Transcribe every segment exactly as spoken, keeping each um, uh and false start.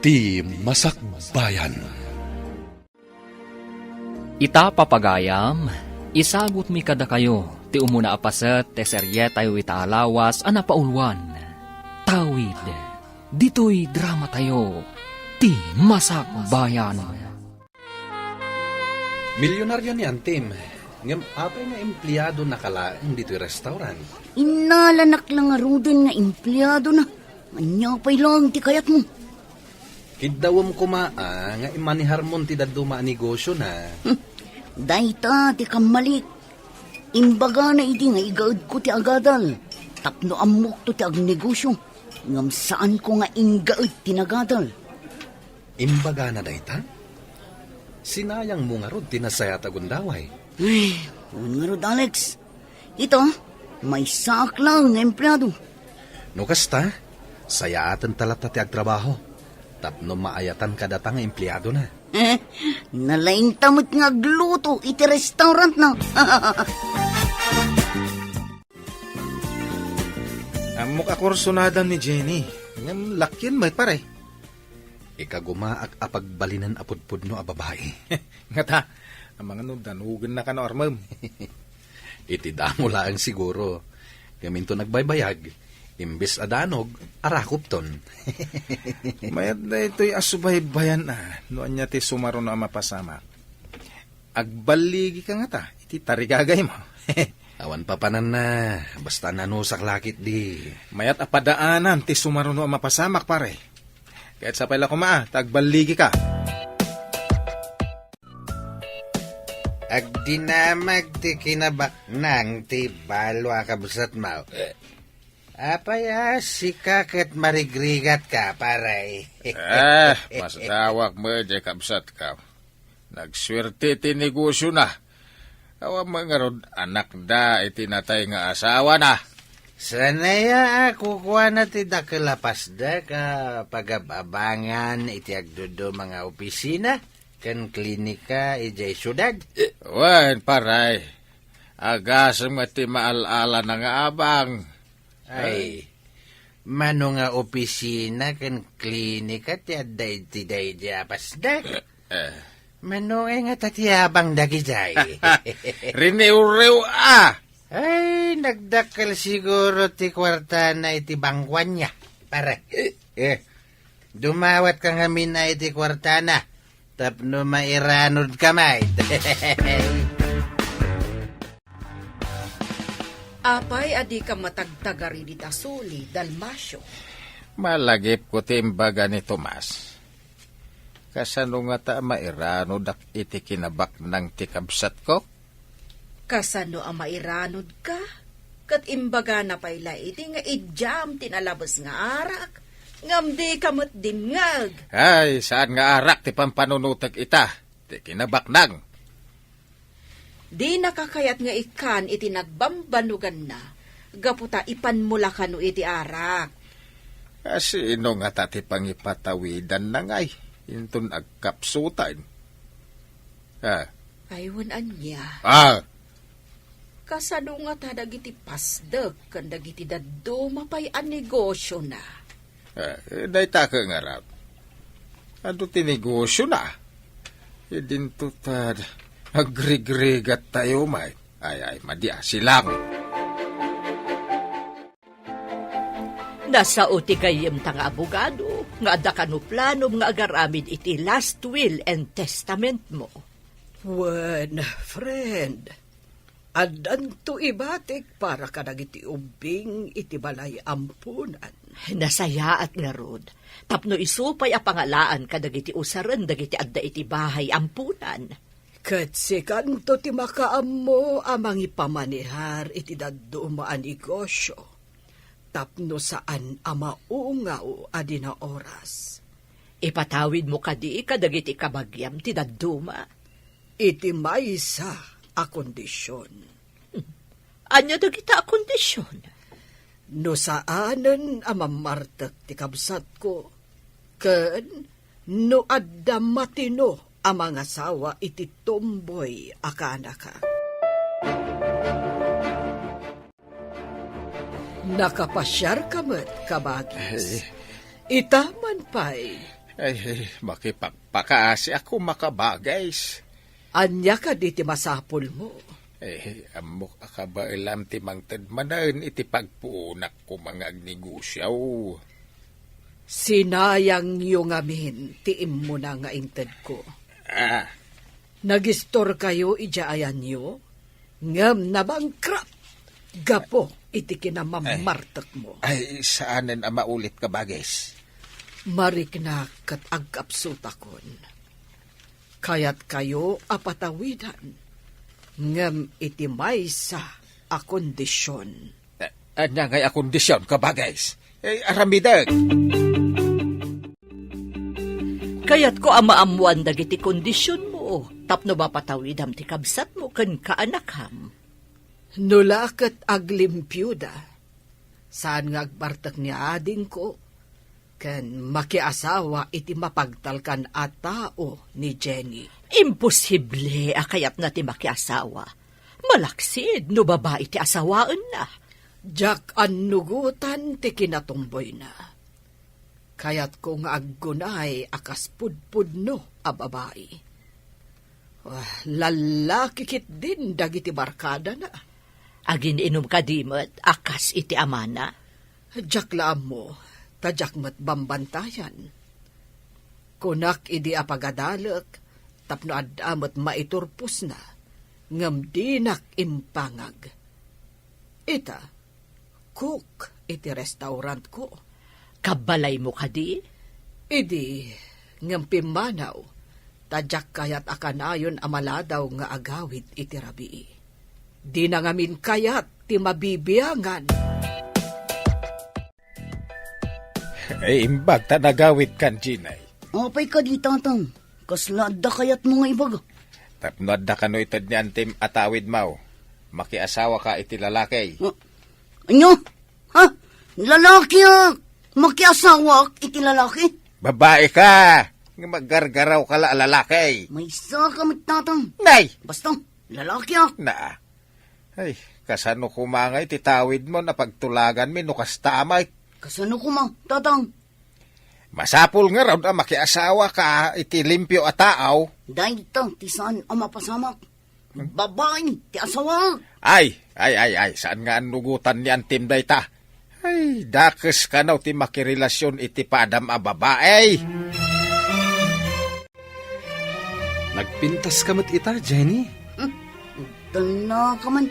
Ti Masakbayan. Ita, papagayam, isagutmi kadakayo ti umuna a paset ti serietayo ita a lawas a napauluan. Tawid, ditoy dramatayo, Ti Masakbayan. Milyonaryo ni Antim, ngem apay nga empleadona ka laeng ditoy restaurant? Innalanak la ngaruden nga empleadona. Ania pay laeng ti kayatmo? Kiddawem koma a nga imaneharmon ti dadduma a negosiona. Hmm. Dayta ti kammalik. Imbagana idi nga igaedko ti agadal tapno ammokto ti agnegosio, ngem saanko nga inggaed ti nagadal. Imbagana dayta? Sinayangmo ngarud ti nasayaat a gundaway. Ay, wen ngarud, Alex. Ita, maysaak laeng nga empleado. No kasta, sayaatenta latta ti agtrabaho tapno maayatan kadata nga empleadona. Eh, nalaingta met nga agluto iti restaurantna. Ammok a kursunadam ni Jenny. Ngem lakien met, pare. Ikagumaak a pagbalinen a pudpudno a babai. Ngata, amangan no danogennaka no armem. Iti damo laeng siguro. Ngem inton agbaybayag, imbes a danog, arakopton. Mayat daytoy a subaybayan a, no ania ti sumaruno a mapasamak. Agballigika ngata iti tarigagaymo. Awan papananna, basta nanusak la ketdi. Mayat a padaanam ti sumaruno a mapasamak, pare. Ket sapay la koma a ta agballigika. Agdinamag ti kinabaknang ti balo a kabsatmo. Eh. Apay a sika ket marigrigatka, pare? Eh, masdawak met diay kabsatka. Nagsuerte ti negosiona. Awan met ngarud anakda iti natay nga asawana. Saan aya a kukuana ti dakkel a pasdek a pagab-abangan iti agduduma nga opisina ken klinika idiay siudad? Wen, pare. Agasem met ti maal-alana nga abang. Ay, mano nga opisina ken klinika ti adda iti daydi a pasdek? Eh. Mano ngay ngata ti abang dagijay? Riniwriw a! Ay, nagdakkel siguro ti kuartana iti bangkuanna, pare. Eh, dumawatka ngamin a iti kuartana tapno mairanodka met. Apay a dika matagtagari dita suli, Dalmacio? Malagipko ti imbaga ni Tomas. Kasano ngata a mairanodak iti kinabaknang ti kabsatko? Kasano a mairanodka? Ket imbagana pay la idi nga idiam ti nalabes nga arak, ngem dika met dimngeg. Ay, saan nga arak ti pampanunotek ita, ti kinabaknang. Dinaka kayat nga ikkan iti nagbambanuganna, gapu ta ipanmo la kano iti arak. A, sino ngata ti pangipatawidanna ngay inton agkapsutan? Ah. Ay, wen ania? Ah. Kasano ngata dagiti pasdek ken dagiti dadduma pay a negosiona? Eh, dayta ket ngarud. Adu ti negosiona. Idinto ta agrigrigat tayo, may. Ay, ay, madi a, silang. Nasao ti gayyemta nga abogado nga adda kano planom nga agaramid iti last will and testament mo. Wen, friend, addanto ibatik para kadagiti ubbing iti balay ampunan. Nasayaat ngarud, tapno isu pay a pangalaan kadagiti usaren dagiti adda iti bahay ampunan. Ket sikanto ti makaammo a mangipamanihar iti dadduma a negosio, tapno saan a maungaw a di naoras. Ipatawidmo kadi kadagiti kabagiam ti dadduma? Iti maysa a kondision. Ania dagita a kondision? No saanen a mammartek ti kabsatko, ken no adda matino a mangasawa iti tomboy a kaanakak. Nakapasiarka met, kabagis. Ay. Ita man pay, Ay, makipakpakaasiak koma, Kabages. Ania kadi ti masapulmo? Eh, ammok a kabaelam ti mangted manen iti pagpuonak koma nga agnegosio. Sinayangyo ngamin ti immuna nga intedko. Ah. Nagistorkayo idiay ayanyo, ngem nabangkrut gapu iti kinamammartekmo. Ay, saanen a maulit, Kabages. Mariknak ket agkapsutakon. Kayatkayo a patawidan, ngem iti maysa a kondision. A-, ania ngay a kondision, Kabages? Eh, aramidek. Kayatko a maammoan dagiti kondisionmo tapno mapatawidam ti kabsatmo ken kaanakam. No la ket aglimpioda, saan nga agbartek ni adingko ken makiasawa iti mapagtalkan a tao ni Jenny. Imposible a kayatna ti makiasawa. Malaksid no babai ti asawaenna. Diak annugotan ti kinatumboyna. Kayatko nga aggunay a kas pudpudno a babai. Ah, lallaki ketdin dagiti barkadana. Agin-inum kadi met a kas iti amana? Diak la ammo, ta diak met bambantayan. Kunak idi a pagadalek tapno adda met maiturposna, ngem dinak impangag. Ita, cook iti restaurantko. Kabbalaymo kadi? Idi, ngem pimmanaw, ta diak kayat a kanayon a maladaw nga agawid iti rabii. Dina ngamin kayat ti mabibiangan. Ay, imbag ta nagawidkan, Jenny. Apay kadi, Tatang? Kasla adda kayatmo nga ibaga? Tapno adda kano ited ni antim a tawidmo, makiasawaka iti lalaki. Ah, ania? Ha? Lalaki a makiasawak iti lalaki? Babai ka! Nga maggargaraw ka la a lalaki. Maysa ka met, Tatang. Nay! Basta, lalaki a. Naa. Ay, kasano koma nga iti tawidmo a pagtulaganmi no kasta met? Kasano koma, Tatang? Masapul ngarud a makiasawaka iti limpio a tao. Dayta ti saan a mapasamak. Babai ti asawaek. Ay, ay, ay, ay, saan nga annugotan ni antim dayta? Ay, dakes kano ti makirelasion iti padam a babai. Nagpintas ka met ita, Jenny? Hmm, dala ka man.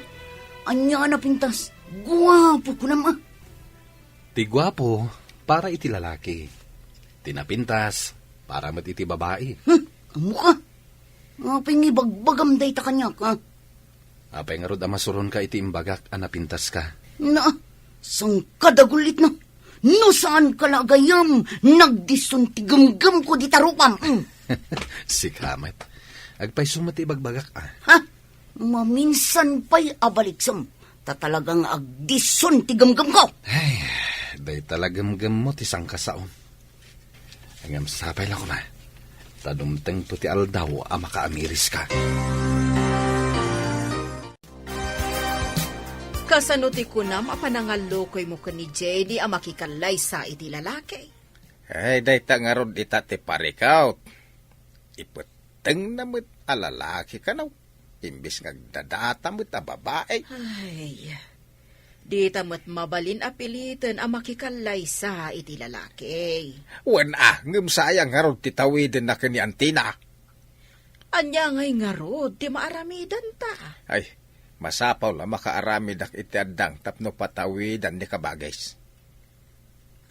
Ania a napintas? Guapo kunam a. Ti guapo, para iti lalaki. Ti napintas, para met iti babai. Hmm, ammo ka. Apay nga ibagbagam dayta kaniak, ha? Apay ngarud a masuronka iti imbagak a napintas ka? Na, saan ka dagulitna? No saan ka la agayam, nagdison ti gemgemko dita rupam. Mm. Sika met. Agpayso met ti ibagbagak, ah. Ha? Maminsan pay a baliksem, ta talaga nga agdison ti gemgemko. Ay, dayta la gemgemmo ti sangkasaom. Ngem sapay la koma, ta dumtengto ti aldaw a makaamiriska. Kasano ti kunam a panangallukoymo ken ni Jenny a makikallaysa iti lalaki? Ay, dayta ngarud ita ti parikut. Ipettengna met a lalaki kano, imbes nga agdadata met a babai. Ay, dita met mabalin a piliten a makikallaysa iti lalaki. Wen a, ngem sayang ngarud ti tawidenna ken ni antina. Ania ngay ngarud ti maaramidanta? Ay, masapul a makaaramidak iti addang tapno patawidan ni Kabages.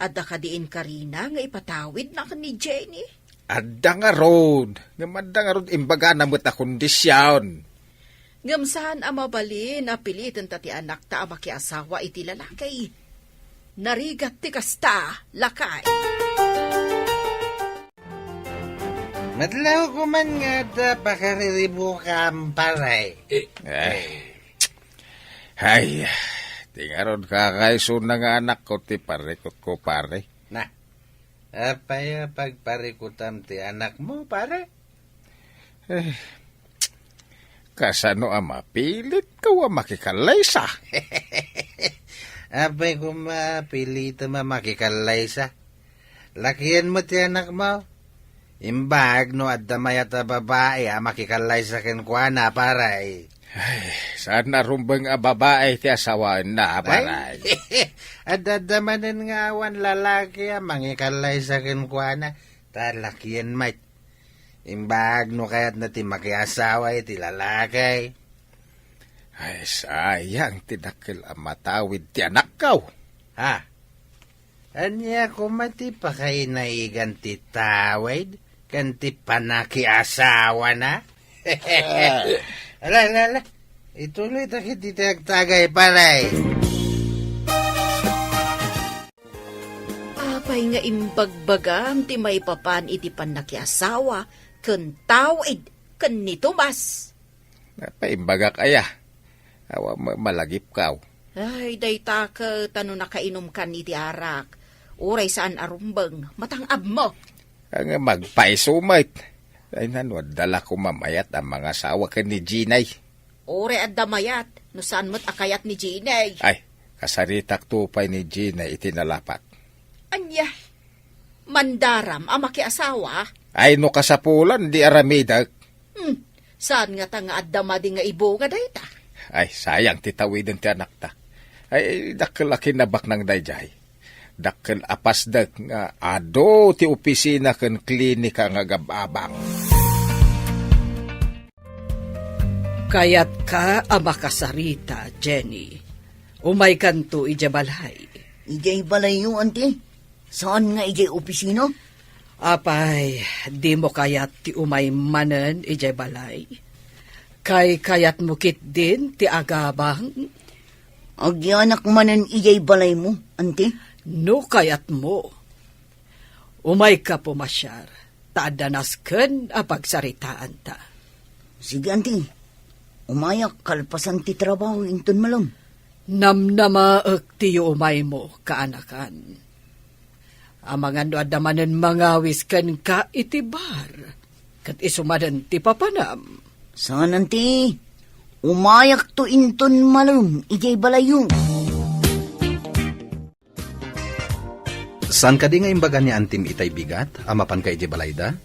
Adda kadi inkarina nga ipatawidna ken ni Jenny? Adda ngarud, ngem adda ngarud imbagana met a kondision. Ngem saan a mabalin a pilitenta ti anakta a makiasawa iti lalaki. Narigat ti kasta, lakay. Madlaw koma nga adda pakariribukam, pare. Eh, eh. Ay, ti ngarud kakaisuna nga anakko ti parikutko, pare. Na, apay a pagparikutam ti anakmo, pare? Eh, kasano a mapilitko a makikallaysa? Apay koma pilitem a makikallaysa? Lakienmo ti anakmo, Imbag no adda mayat a babai a makikallaysa kenkuana, pare. Ay, saan a rumbeng a babai ti asawaenna, pare. Ay, adda, adda manen nga awan lalaki a mangikallaysa kenkuana, ta lakien met. Imbag no kayatna ti makiasawa iti lalaki. Ay, sayang ti dakkel a matawid ti anakko. Ha? Ania koma ti pakainaigan ti tawid ken ti panakiasawana? Ah. Ala, ala, ala. Ituloy ta ket iti agtagay, pare. Apay nga imbagbagam ti maipapan iti pannakiasawa ken tawid ken ni Tomas? Napaimbagak aya. Awan met malagipkaw. Ay, dayta ket no nakainumkan iti arak, uray saan a rumbeng, matang-abmo. Nga magpaiso met. Ay, nano, adda la koma mayat a mangasawa ken ni Jenny. Uray adda mayat, no saan met a kayat ni Jenny. Ay, kasaritakto pay ni Jenny iti nalapak. Ania? Mandaram a makiasawa? Ay, no kasapulan, di aramidek. Hmm, saan ngata nga adda madi nga ibunga dayta? Ay, sayang ti tawiden ti anakta. Ay, dakkel a kinabaknang daydiay. Dakkel a pasdek nga adu ti opisina ken klinika nga agab-abang. Kayatka a makasarita, Jenny. Umaykanto idiay balay. Idiay balayyo, anti? Saan nga idiay opisina? Apay, dimo kayat ti umay manen idiay balay? Kaykayatmo ketdin ti agabang? Agyanak manen idiay balaymo, anti? No kayatmo. Umayka pumasiar, ta adda nasken a pagsaritaanta. Sige, anti. Umayak kalpasan ti trabaho inton malem. Namnamaek ti yuumaymo, kaanakan. Amangan no adda manen mangawis kenka iti bar, ket isu manen ti papanam. Saan, anti. Umayakto inton malem idiay balayyo. Saan kadi nga imbaga ni Antim itay bigat a mapanka idiay balayda?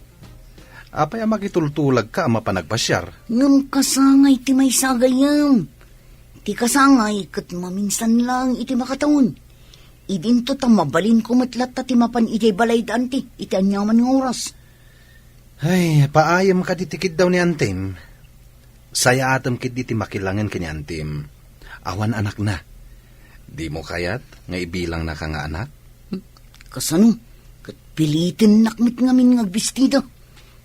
Apay a makitultulagka a mapan agpasiar? Ngem kasangay ti maysa gayam. Ti kasangay ket maminsan laeng iti makatawen. Idinto ta mabalinko met latta ti mapan idiay balayda, anti, iti aniaman nga oras. Ay, paayem kadi ti kiddaw ni Antim. Sayaatem ketdi ti makilangen ken ni Antim. Awan anakna. Dimo kayat nga ibilangnaka nga anak? Hmm, kasano? Ket pilitennak met ngamin nga agbistida.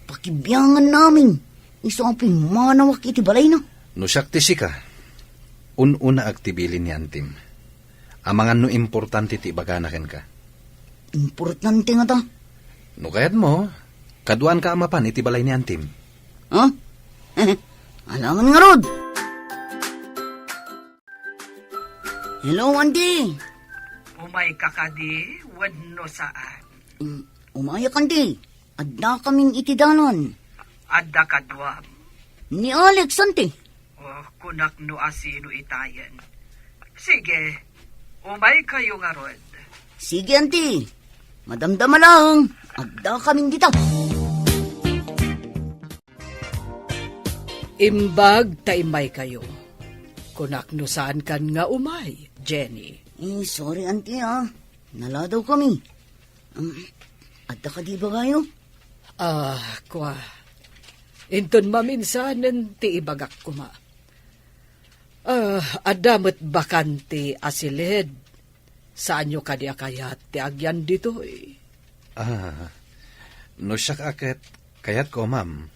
Pakibianganna amin. Isu a pimmanawak iti balayna. No siak ti sika, un-unaak ti bilin ni Antim. Amangan no importante ti ibagana kenka. Importante ngata? No kayatmo, kaduaanka a mapan iti balay ni Antim. Ha? Alangan ngarud! Hello, Anti! Umayka kadi wenno saan? Mm, umayak, Anti. Addakamin iti dalan. Adda kaduam? Ni Alex, Anti. Oh, kunak no asino itayen. Sige, umaykayo ngarud. Sige, Anti. Madamdama laeng, addakamin dita. Imbag ta immaykayo. Kunak no saankan nga umay, Jenny. Eh, sorry, Anti, ah. Naladawkami. Um, adda kadi ibagayo? Ah, kua. Inton maminsanen ti ibagak koma. Ah, adda met bakante a siled. Saanyo kadi a kayat ti agyan ditoy? Ah, no siak a ket kayatko, ma'am.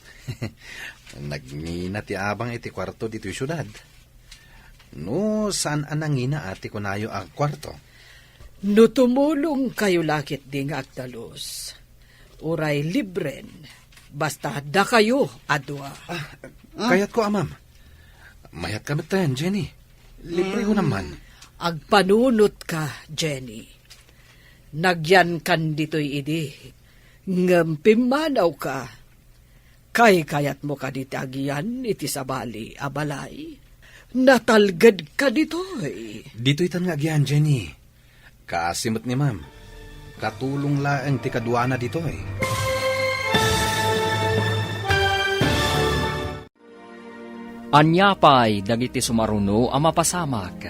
Nagngina ti abang iti kuarto ditoy siudad. No saan a nangina a ti kunayo a kuarto? No tumulongkayo la ketdi nga agtalus, uray libren, basta dakayo a dua. Ah, kayatko a, ma'am. Mayatka metten, Jenny. Libre ko naman. Agpanunotka, Jenny. Nagyankan ditoy idi, ngem pimmanawka. Kaykayatmo kadi ti agyan iti sabali a balay? Natalgedka ditoy. Ditoytan nga agyan, Jenny. Kaasi met ni ma'am. Katulong laeng ti kaduana ditoy. Ania pay dagiti sumaruno a mapasamak?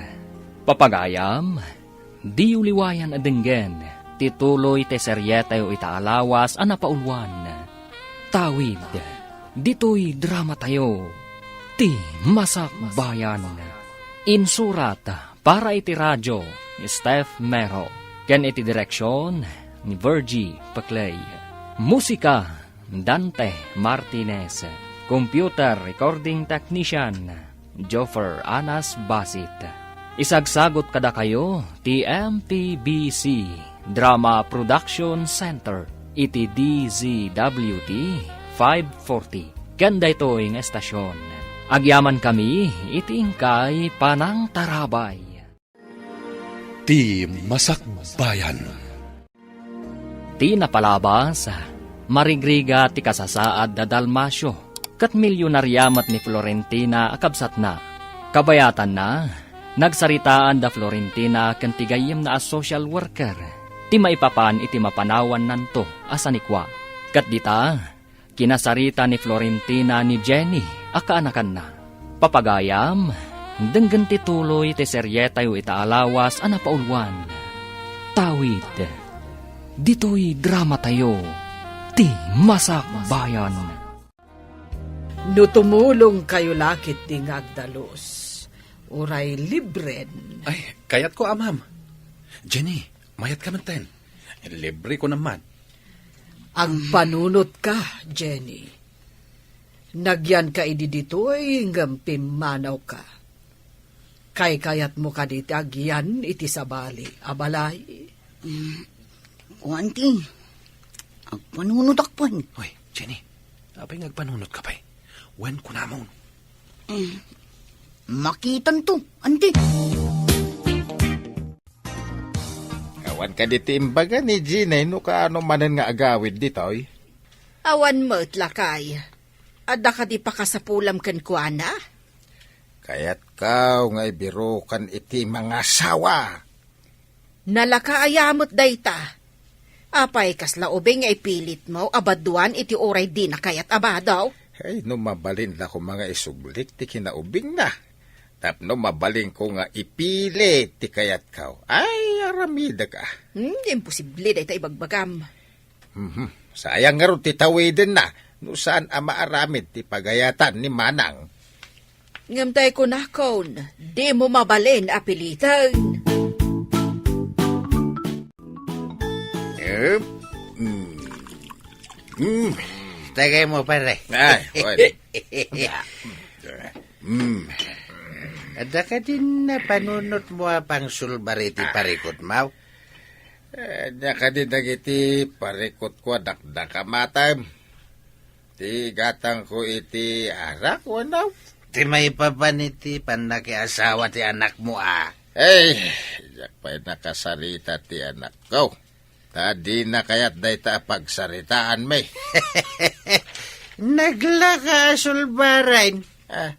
Papagayam, diyo liwayan a denggen ti tuloy ti serietayo ita a lawas a napauluan. Tawid, ditoy dramatayo, ti Masakbayan. Insurat para iti radio, Steph Mero, ken iti direksyon ni Virgie Peclay. Musika, Dante Martinez. Computer recording technician, Joffer Anas Basit. Isagsagot kadakayo ti M P B C Drama Production Center iti D Z W T five forty. Ken daytoy nga estasyon, agyamankami iti inkay panangtarabay. Ti Masakbayan. Ti napalabas, marigrigat ti kasasaad da Dalmacio, ket milyonaria met ni Florentina a kabsatna. Kabayatanna, nagsaritaan da Florentina ken ti gayyemna a social worker ti maipapan iti mapanawannanto a sanikua. Ket dita, kinasarita ni Florentina ni Jenny a kaanakanna. Papagayam, denggen ti tuloy ti serietayo ita a lawas a napauluan. Tawid, ditoy dramatayo, ti Masakbayan. No tumulongkayo la ketdi nga agdalus, uray libren. Ay, kayatko, Amam. Jenny, mayat ka metten. Libre ko naman. Agpanunotka, Jenny. Nagyanka idi ditoy ngem pimmanawka. Kaykayatmo kadi ti agyan iti sabali a balay? Mm, kuan ti, agpanunotak pay. Hoy, Jenny, apay nga agpanunotka pay? Wen kunamon. Mm, makitanto, anti. Awan kadi ti imbaga ni Jenny no kaano manen nga agawid ditoy? Awan met, lakay. Adda kadi pakasapulam kenkuana? Kayatko nga ibirukan iti mangasawa. Nalaka aya met dayta. Apay, kasla ubing nga ipilitmo a baduan iti uray dina kayat a bado? Ay, no mabalin la koma nga isublik ti kinaubingna. Tapno mabalinko nga ipilit ti kayatko. Ay, aramidek a. Hmm, imposible dayta ibagbagam. Mhm. Sayang ngarud ti tawidenna no saan a maaramid ti pagayatan ni Manang. Ngem tay kunakon, dimo mabalin a piliten. Em, mm. Mm. Tagay mo, pare. Ay, pare. Mm. Adda kadin panunotmo a pangsulbar iti parikutmo? Eh, ania kadi dagiti parikutko a dakdakamatem? Ti gatangko iti arak, wenno? Ti maipapan iti pannakiasawa ti anakmo a. Ay, diak pay nakasarita ti anakko. Ta dina kayat dayta a pagsaritaanmi. Naglaka a sulbaren. Ah.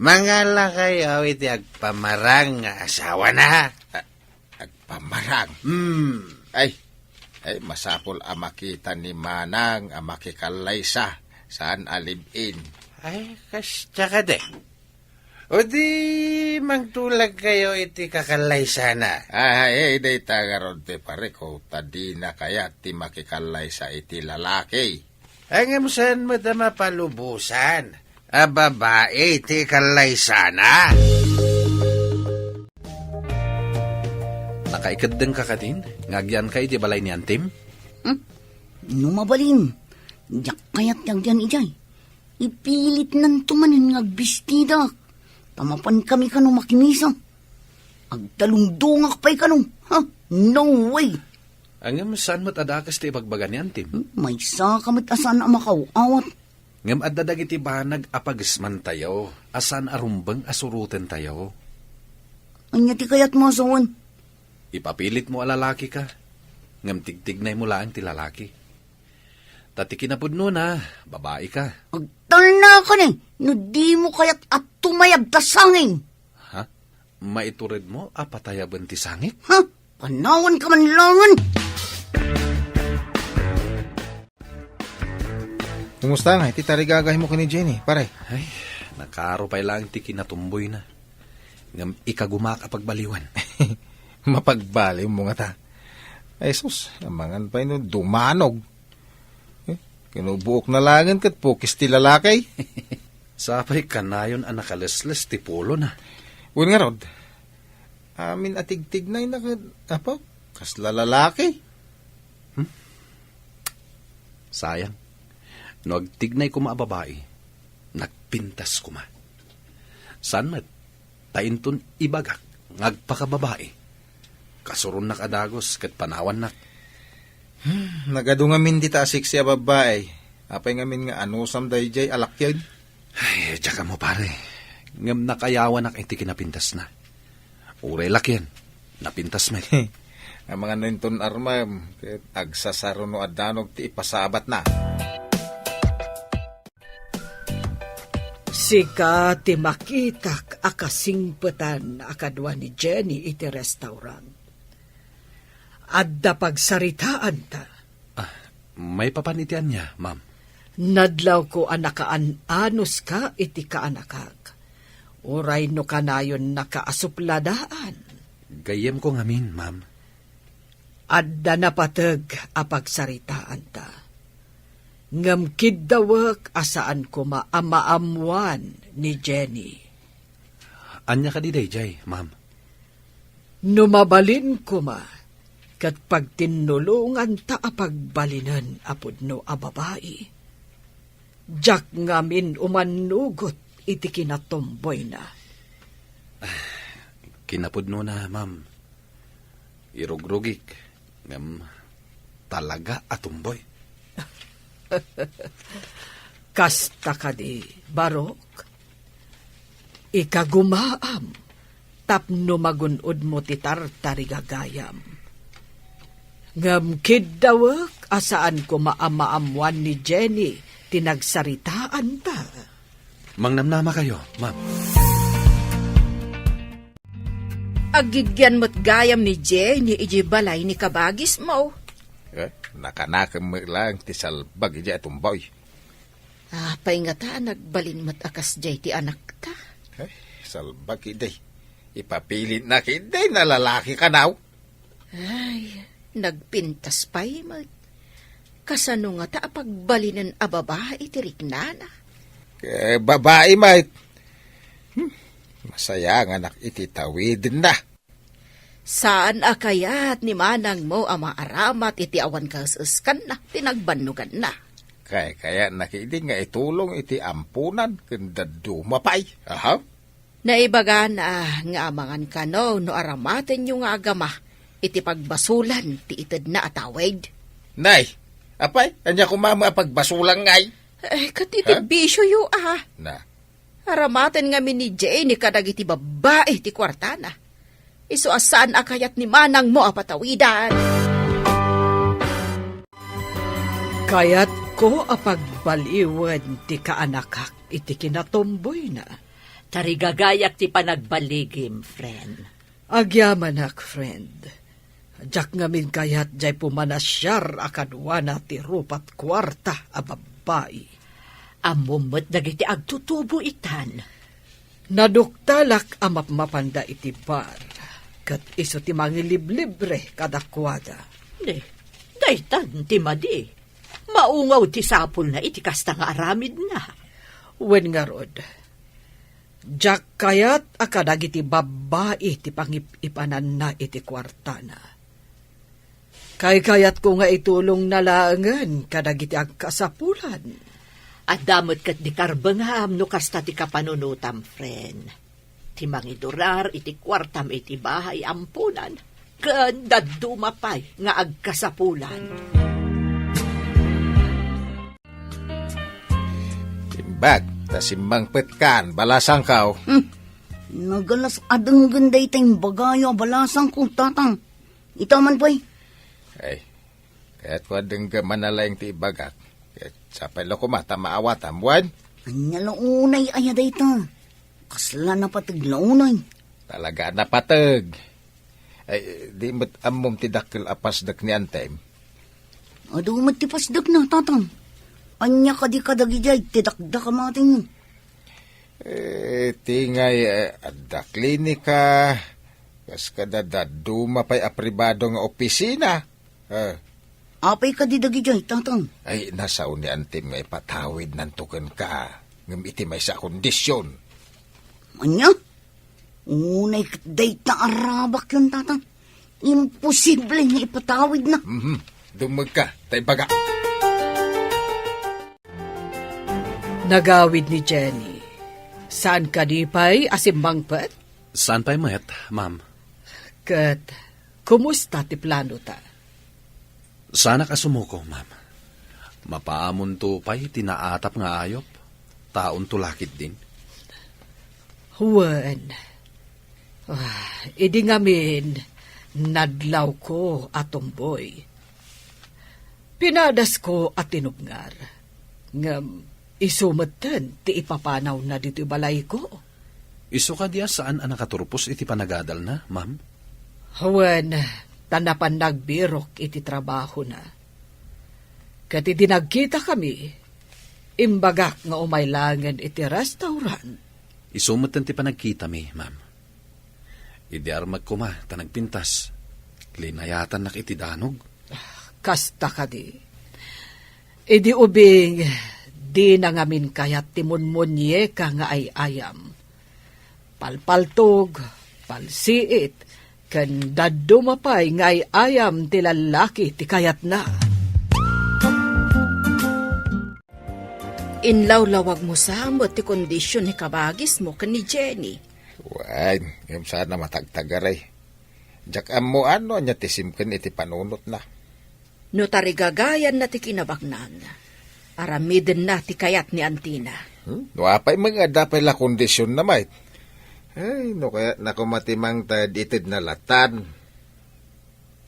Mangalakayo iti agpamarang nga asawana. Ah, agpamarang? Hmm. Ay, ay, masapul a makita ni Manang a makikallaysa, saan a live-in. Ay, kasta kadi. O di, mangtulagkayo iti kakallaysana. Ay, ay, dayta ngarud ti parikko, ta dina kayat ti makikallaysa iti lalaki. Ngem saan met a mapalubosan a babai ti kallaysana? Nakaikeddengka kadin nga agyanka iti balay ni Antim? Hmm? No mabalin, diak kayat ti agyan idiay. Ipilitnanto manen nga agbistidak. Ta mapankami kano makimisa. Agtalungdongak pay kano. Ha? No way! Ngem saan met a dakes ti ibagbaga ni Antim? Hmm, maysaka met a saan a makaw-awat. Ngem adda dagiti banag a pagesmantayo a saan a rumbeng a surotentayo. Ania ti kayatmo a sawen? Ipapilitmo a lalaki ka, ngem tigtignaymo laeng ti lalaki. Ta ti kinapudnona, babai ka. Agtalnakani no dimo kayat a tumayab ta sangin. Ha? Maituredmo a patayaben ti sangik? Ha? Panawanka man laengen! Kumusta nga iti tarigagaymo ken ni Jenny, pare? Ay, Nakaro pay laeng ti kinatumboyna. Ngem ikagumak a pagbaliwen. Mapagbaliwmo ngata. Ay sus, amangan pay no dumanog. Eh, kinubuokna laengen ket pukis ti lalaki. Sapay kanayon a nakalesles ti pulona. Wen ngarud, amin a tigtignayna ket, apo, kasla lalaki. Hmm? Sayang. No agtignay koma a babai, nagpintas koma. Saan met, ta inton ibagak nga agpakababai, kasuronnak a dagus ket panawannak. Hmm, nagadu ngamin dita a seksi a babbai. Apay ngamin nga anusam daydiay a lakian? Ay, diak ammo, pare. Ngem nakayawanak iti kinapintasna. Uray lakian, napintas met. Amangan no inton armam, ket agsasaro no addanog ti ipasabatna. Sika ti makitak a kasingpetan a kadua ni Jenny iti restaurant. Adda pagsaritaanta. Ah, maipapan iti ania, ma'am? Nadlawko a nakaan-anuska iti kaanakak. Uray no kanayonnaka a supladaan. Gayyemko ngamin, ma'am. Adda napateg a pagsaritaanta. Ngem kiddawek a saan koma a maammoan ni Jenny. Ania kadi daydiay, ma'am? No mabalin koma, ket pagtinnulonganta a pagbalinen a pudno a babai. Diak ngamin umannugot iti kinatumboyna. Kinapudnona, ma'am. Irugrugik, ngem talaga a tumboy. Kasta kadi, Barok? Ikagumaam tapno magun-odmo ti tartarigagayam. Ngem kiddawek a saan koma a maammoan ni Jenny ti nagsaritaanta. Mangnamnamakayo, ma'am. Aggigyan met gayam ni Jenny idiay balay ni kabagismo. Eh, nakanakem met laeng ti salbag idiay a tumboy. Apay ngata a nagbalin met a kasdiay ti anakta? Ay, salbag idi. Ipapilitna idi na lalaki kanaw. Ay, nagpintas pay met. Kasano ngata a pagbalinen a babai ti riknana? Eh, babai met. Hmm, masayanganak iti tawidenna. Saan a kayat ni manangmo a maaramat iti awan kaes-eskanna ti nagbannoganna? Kaykayatna ketdi nga itulong iti amponan ken dadduma pay. Aha. Naibagana nga amangan kano no aramatenyo nga agama iti pagbasolan ti itedna a tawid. Nay, apay, ania koma met a pagbasolan ngay? Eh, ket iti Ha? bisioyo, ah. Na. Aramaten ngamin ni Jenny kadagiti babbai ti kuartana. Isu a saan a kayat ni manangmo a patawidan. Kayatko a pagbaliwen ti kaanakak iti kinatumboyna. Tarigagayak ti panagbaligim, friend. Agyamanak, friend. Diak ngamin kayat diay pumanasiar a kaduana ti rupat kuarta a babbai. Ammom met dagiti agtutubo itan. Naduktalak a mapmapanda iti bar, ket isu ti mangiliblibre kadakuada. Ne, daytan ti madi. Maungaw ti sapulna iti kasta nga aramidna. Wen ngarud, diak kayat a kadagiti babbai ti pangip-ipananna iti kuartana. Kaykayatko nga itulongna laengen kadagiti agkasapulan. Adda met ket di karbengam no kasta ti kapanunotam, friend. Ti mangidurar iti kuartam iti bahay amponan, ken dadduma pay nga agkasapulan. Imbag ta simmangpetkan, balasangko. Hmm. Nagalas a denggen dayta imbagayo a balasangko, Tatang. Ita man pay. Ay, kayatko a denggem a nalaing ti ibagak. Ket sapay la koma ta maawatam, wen? Ania la unay aya dayta? Kasla napateg la unay? Talaga a napateg. Ay, di met ammom ti dakkel a pasdek ni Antem? Adu met ti pasdekna, Tatang. Ania kadi kadagidiay ti dakdak a matenyo? Eh, ti ngay, eh, adda klinika, kas kada dadduma pay a pribado nga opisina. Eh. Apay kadi dagidiay, Tatang? Ay, nasao ni Antim nga ipatawidnanto kenka, ngem iti maysa a kondisyon. Ania? Unay ket dayta a rabakyon, Tatang. Imposible nga ipatawidna. Mhm. Dummegka, ta ibaga. Nagawid ni Jenny. Saan kadi pay a simmangpet? Saan pay met, ma'am. Ket, kumusta ti planota? Saanak a sumuko, ma'am. Mapaamonto pay ti naatap nga ayup. Taonto la ketdin. Wen. Ah, idi ngamin, nadlawko a tumboy. Pinadasko a tinubngar. Ngem isu metten ti ipapanawna ditoy balayko. Isu kadi a saan a nakaturpos iti panagadalna, ma'am? Wen, ta napan nagbirok iti trabahona. Ket idi nagkitakami, imbagak nga umay laengen iti restaurant. Isu metten ti panagkitami, ma'am. Idi armek koma ta nagpintas, linayatannak iti danog. Kasta kadi. Idi ubing, dina ngamin kayat ti munmunieka nga ay-ayam. Palpaltog, palsiit, ken dadduma pay nga ay-ayam ti lallaki ti kayatna. Inlawlawagmo sa met ti kondision ni kabagismo ken ni Jenny. Wen, ngem saan a matagtagaray. Diak ammoan no ania ti simken iti panunotna. No tarigagayanna ti kinabaknang, aramidenna ti kayat ni antina. Hmm? No apay met nga adda pay la kondisionna met. Ay, no kayatna koma ti mangted itedna latan.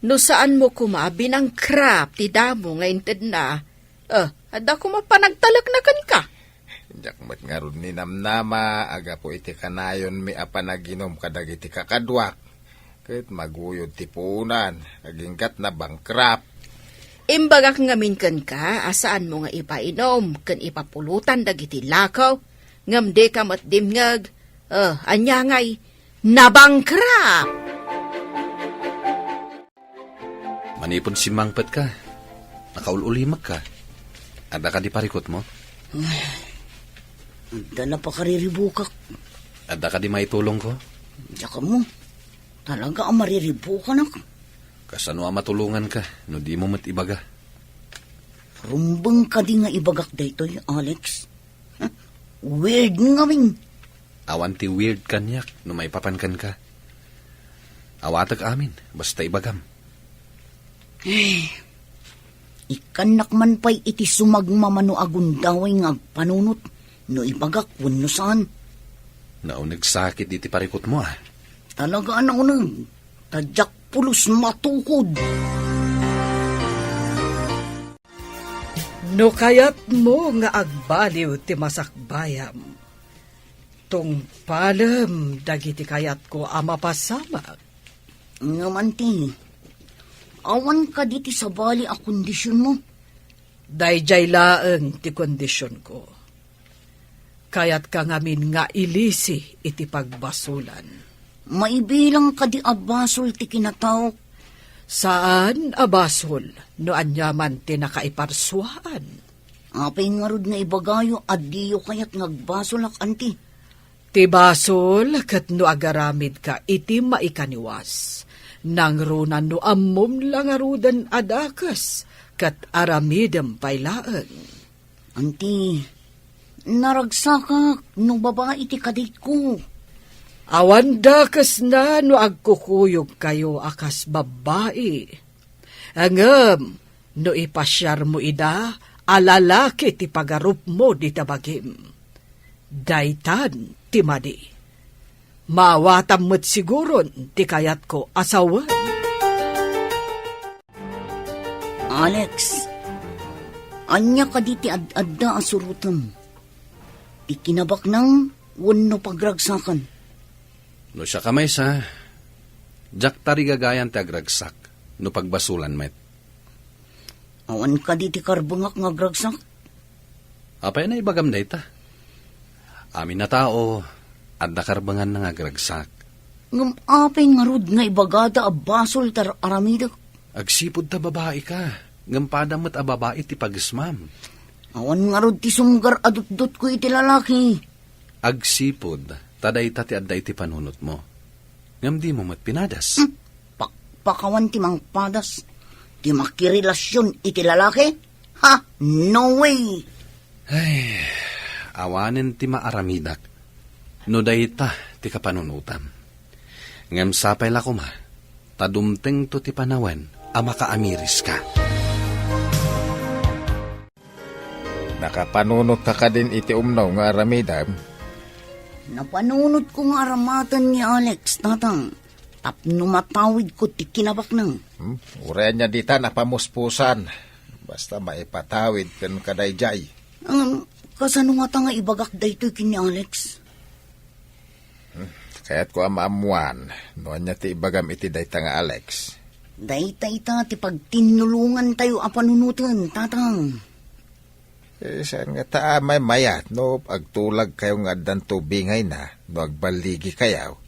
No saanmo koma a binangkrap ti damo nga intedna, eh, adda koma panagtalekna kenka. Diak met ngarud ninamnama a gapu iti kanayonmi a panaginum kadagiti kakaduak, ket maguyod ti puonan, agingga't nabangkrap. Imbagak ngamin kenka a saanmo nga ipainum ken ipapulotan dagiti lakaw, ngem dika met dimngeg. Eh, ania ngay, nabangkrap! Manipud simmangpetka, nakaul-ulimekka. Adda kadi parikutmo? Ay, adda la pakariribukak. Adda kadi maitulongko? Diak ammo. Talaga a mariribukanak. Kasano a matulonganka no dimo met ibaga? Rumbeng kadi nga ibagak daytoy, Alex? Weird ngamin. Awan ti weird kaniak no maipapan kenka. Awatek amin, basta ibagam. Eh, ikkannak man pay iti sumagmamano a gundaway nga agpanunot no ibagak wenno saan. Naunegsakit iti parikutmo, ah. Talaga a nauneg. Ta diak pulos matukod. No kayatmo nga agbaliw ti masakbayam, tungpalem dagiti kayatko a mapasamak. Ngem anti, awan kadi ti sabali a kondisionmo? Daydiay laeng ti kondisionko. Kayatka ngamin nga ilisi iti pagbasolan. Maibilang kadi a basol ti kinataok? Saan a basol no aniaman ti nakaiparsuaan. Apay ngarud nga ibagayo a diyo kayat nga agbasolak, anti? Ti basol ket no agaramidka iti maikaniwas, nangruna no ammom la ngaruden a dakes ket aramidem pay laeng. Anti, naragsakak no babai ti kaditko. Awan dakesna no agkukuyogkayo a kas babbai. Ngem no ipasiarmo ida a lalaki ti pagarupmo dita bagim, daytan ti madi. Maawatam met siguron ti kayatko a sawen. Alex, ania kadi ti ad-adda a surotem? Ti kinabaknang wenno pagragsakan? No siak a maysa, diak tarigagayan ti agragsak no pagbasolan met. Awan kadi ti karbengak nga agragsak? Apay a naibagam dayta? Amin a tao, adda karbenganna nga agragsak. Ngem apay ngarud nga ibagada a basol ti ar-aramidek? Agsipud ta babaika, ngem padam met a babai ti pagesmam. Awan ngarud ti sumgar a dutdotko iti lalaki. Agsipud ta dayta ti adda iti panunotmo. Ngem dimo met pinadas. Hmm, pakpakawan ti mangpadas. Ti makirelasion iti lalaki? Ha? No way! Ay, awanen ti maaramidak no dayta ti kapanunotam. Ngem sapay la koma ta dumtengto ti panawen a makaamiriska. Nakapanunotka kadin iti umno nga aramidem? Napanunotko nga aramaten ni Alex, Tatang, tapno matawidko ti kinabaknang. Hmm? Uray ania dita napamuspusan. Basta maipatawid ken kadaydiay. Ngem, kasano ngata nga ibagak daytoy ken ni Alex? Hmm, kayatko a maammuan no ania ti ibagam iti dayta nga Alex. Dayta ita ti pagtinnulongantayo a panunoten, Tatang. Eh, saan ngata a maymayat no agtulagkayo nga addan tubingayna no agballigikayo?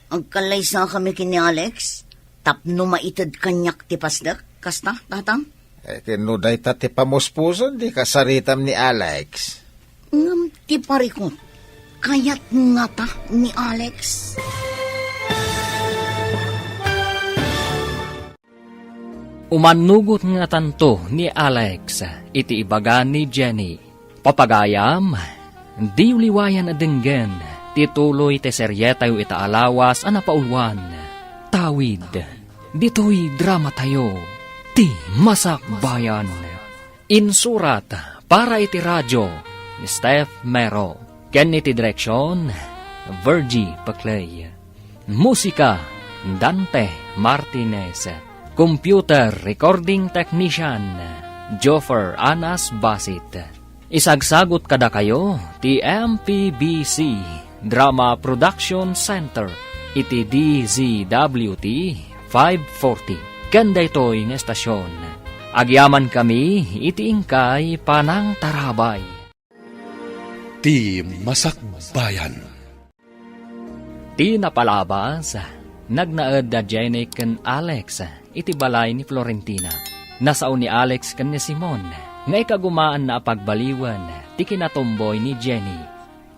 Agkallaysakami ken ni Alex tapno maited kaniak ti pasdek, kasta, Tatang? Eh, ken no dayta ti pamuspusan, di kasaritam ni Alex. Ngem ti parikut, kayat ngata ni Alex? Umannugot ngatanto ni Alex iti ibaga ni Jenny. Papagayam, diyo liwayan a denggen ti tuloy ti serietayo ita a lawas a napauluan. Tawid, ditoy dramatayo, Ti Masakbayan. Insurat para iti radio ni Steph Mero ken iti direksion, Virgie Paclay. Musika, Dante Martinez. Computer recording technician, Joffer Anas Basit. Isagsagot kadakayo ti M P B C Drama Production Center iti D Z W T five forty. Ken daytoy nga estasion, agyamankami iti inkay panangtarabay. Ti Masakbayan. Ti napalabas, nagnaed da Jenny ken Alex iti balay ni Florentina. Nasao ni Alex ken ni Simon nga ikagumaanna a pagbaliwen ti kinatumboy ni Jenny.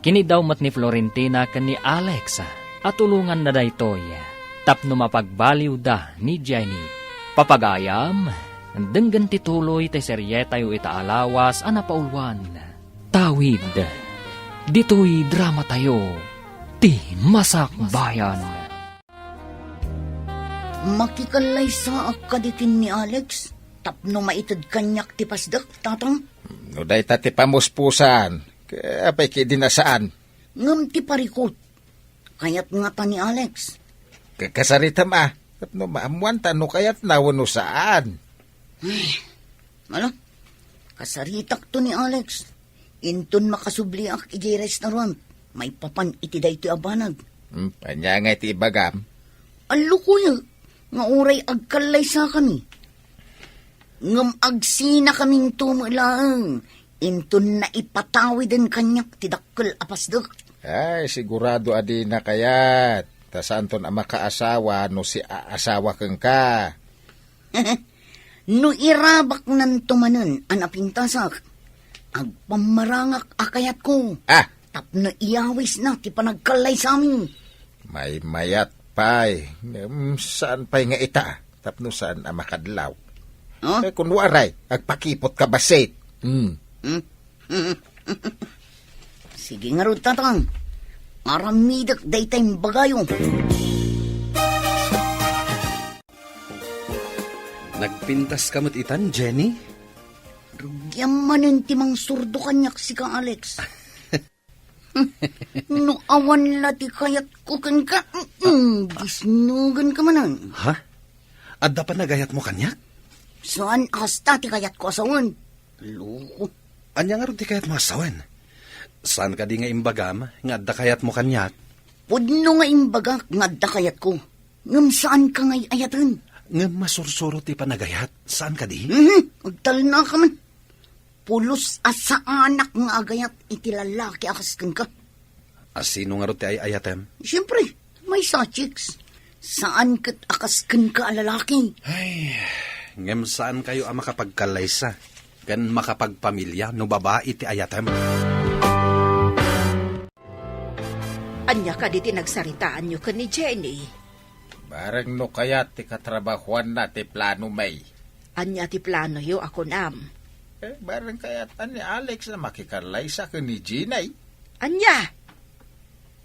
Kiniddaw met ni Florentina ken ni Alex a tulonganna daytoy tapno mapagbaliwda ni Jenny. Papagayam, denggen ti tuloy ti serietayo ita a lawas a napauluan. Tawid, ditoy dramatayo, Ti Masakbayan. Makikallaysaak kadi ken ni Alex tapno maited kaniak ti pasdek, Tatang? No dayta ti pamuspusan, apay kadi a saan? Ngem ti parikut, kayat ngata ni Alex. Ka-, kasaritam a, tapno maammuanta no kayatna wenno saan. Ay, ala, kasaritakto ni Alex. Inton makasubliak idiay restaurant, maipapan iti daytoy a banag. Hmm, ania ngay ti ibagam? Allukoyek nga uray agkallaysakami. Ngem agsinakaminto met laeng inton naipatawiden kaniak ti dakkel a pasdek. Ay, sigurado a dina kayat. Ta saanton a makaasawa no siaasawa kenka. No irabaknanto manen a napintasak, agpammarangak a kayatko. Ah! Tapno iyawisna ti panagkallaysami. Maymayat pay, ngem saan pay nga ita, tapno saan a makadlaw. Huh? Eh, kun uray, agpakipot ka bassit. Hmm. Hmm? Sige ngarud, Tatang. Aramidek dayta imbagayo. Nagpintas ka met itan, Jenny? Rugiam manen ti mangsurdo kaniak sika, Alex. No awan la ti kayatko kenka, mm, disnugen ka manen. Ha? Adda panagayatmo kaniak? Saan a kasta ti kayatko a sawen. Loko. Ania ngarud ti kayatmo a sawen? Saan kadi nga imbagam nga adda kayatmo kaniak? Pudno nga imbagak nga adda kayatko. Ngem saan ka nga ay-ayaten. Ngem masursuro ti panagayat. Saan kadi? Mhm, agtalna ka man. Pulos a saanak nga agayat iti lalaki a kas kenka. A sino ngarud ti ay-ayatem? Siempre, maysa, chicks. Saan ket a kas kenka a lalaki. Ay, ngem saan kayo a makapagkallaysa ken makapagpamilia no babai ti ayatem. Ania kadi ti nagsaritaanyo ken ni Jenny? Bareng no kayat ti katrabahuanna ti plano, May. Ania ti planoyo a kunam? Eh, bareng kayat ni Alex a makikallaysa ken ni Jenny. Ania?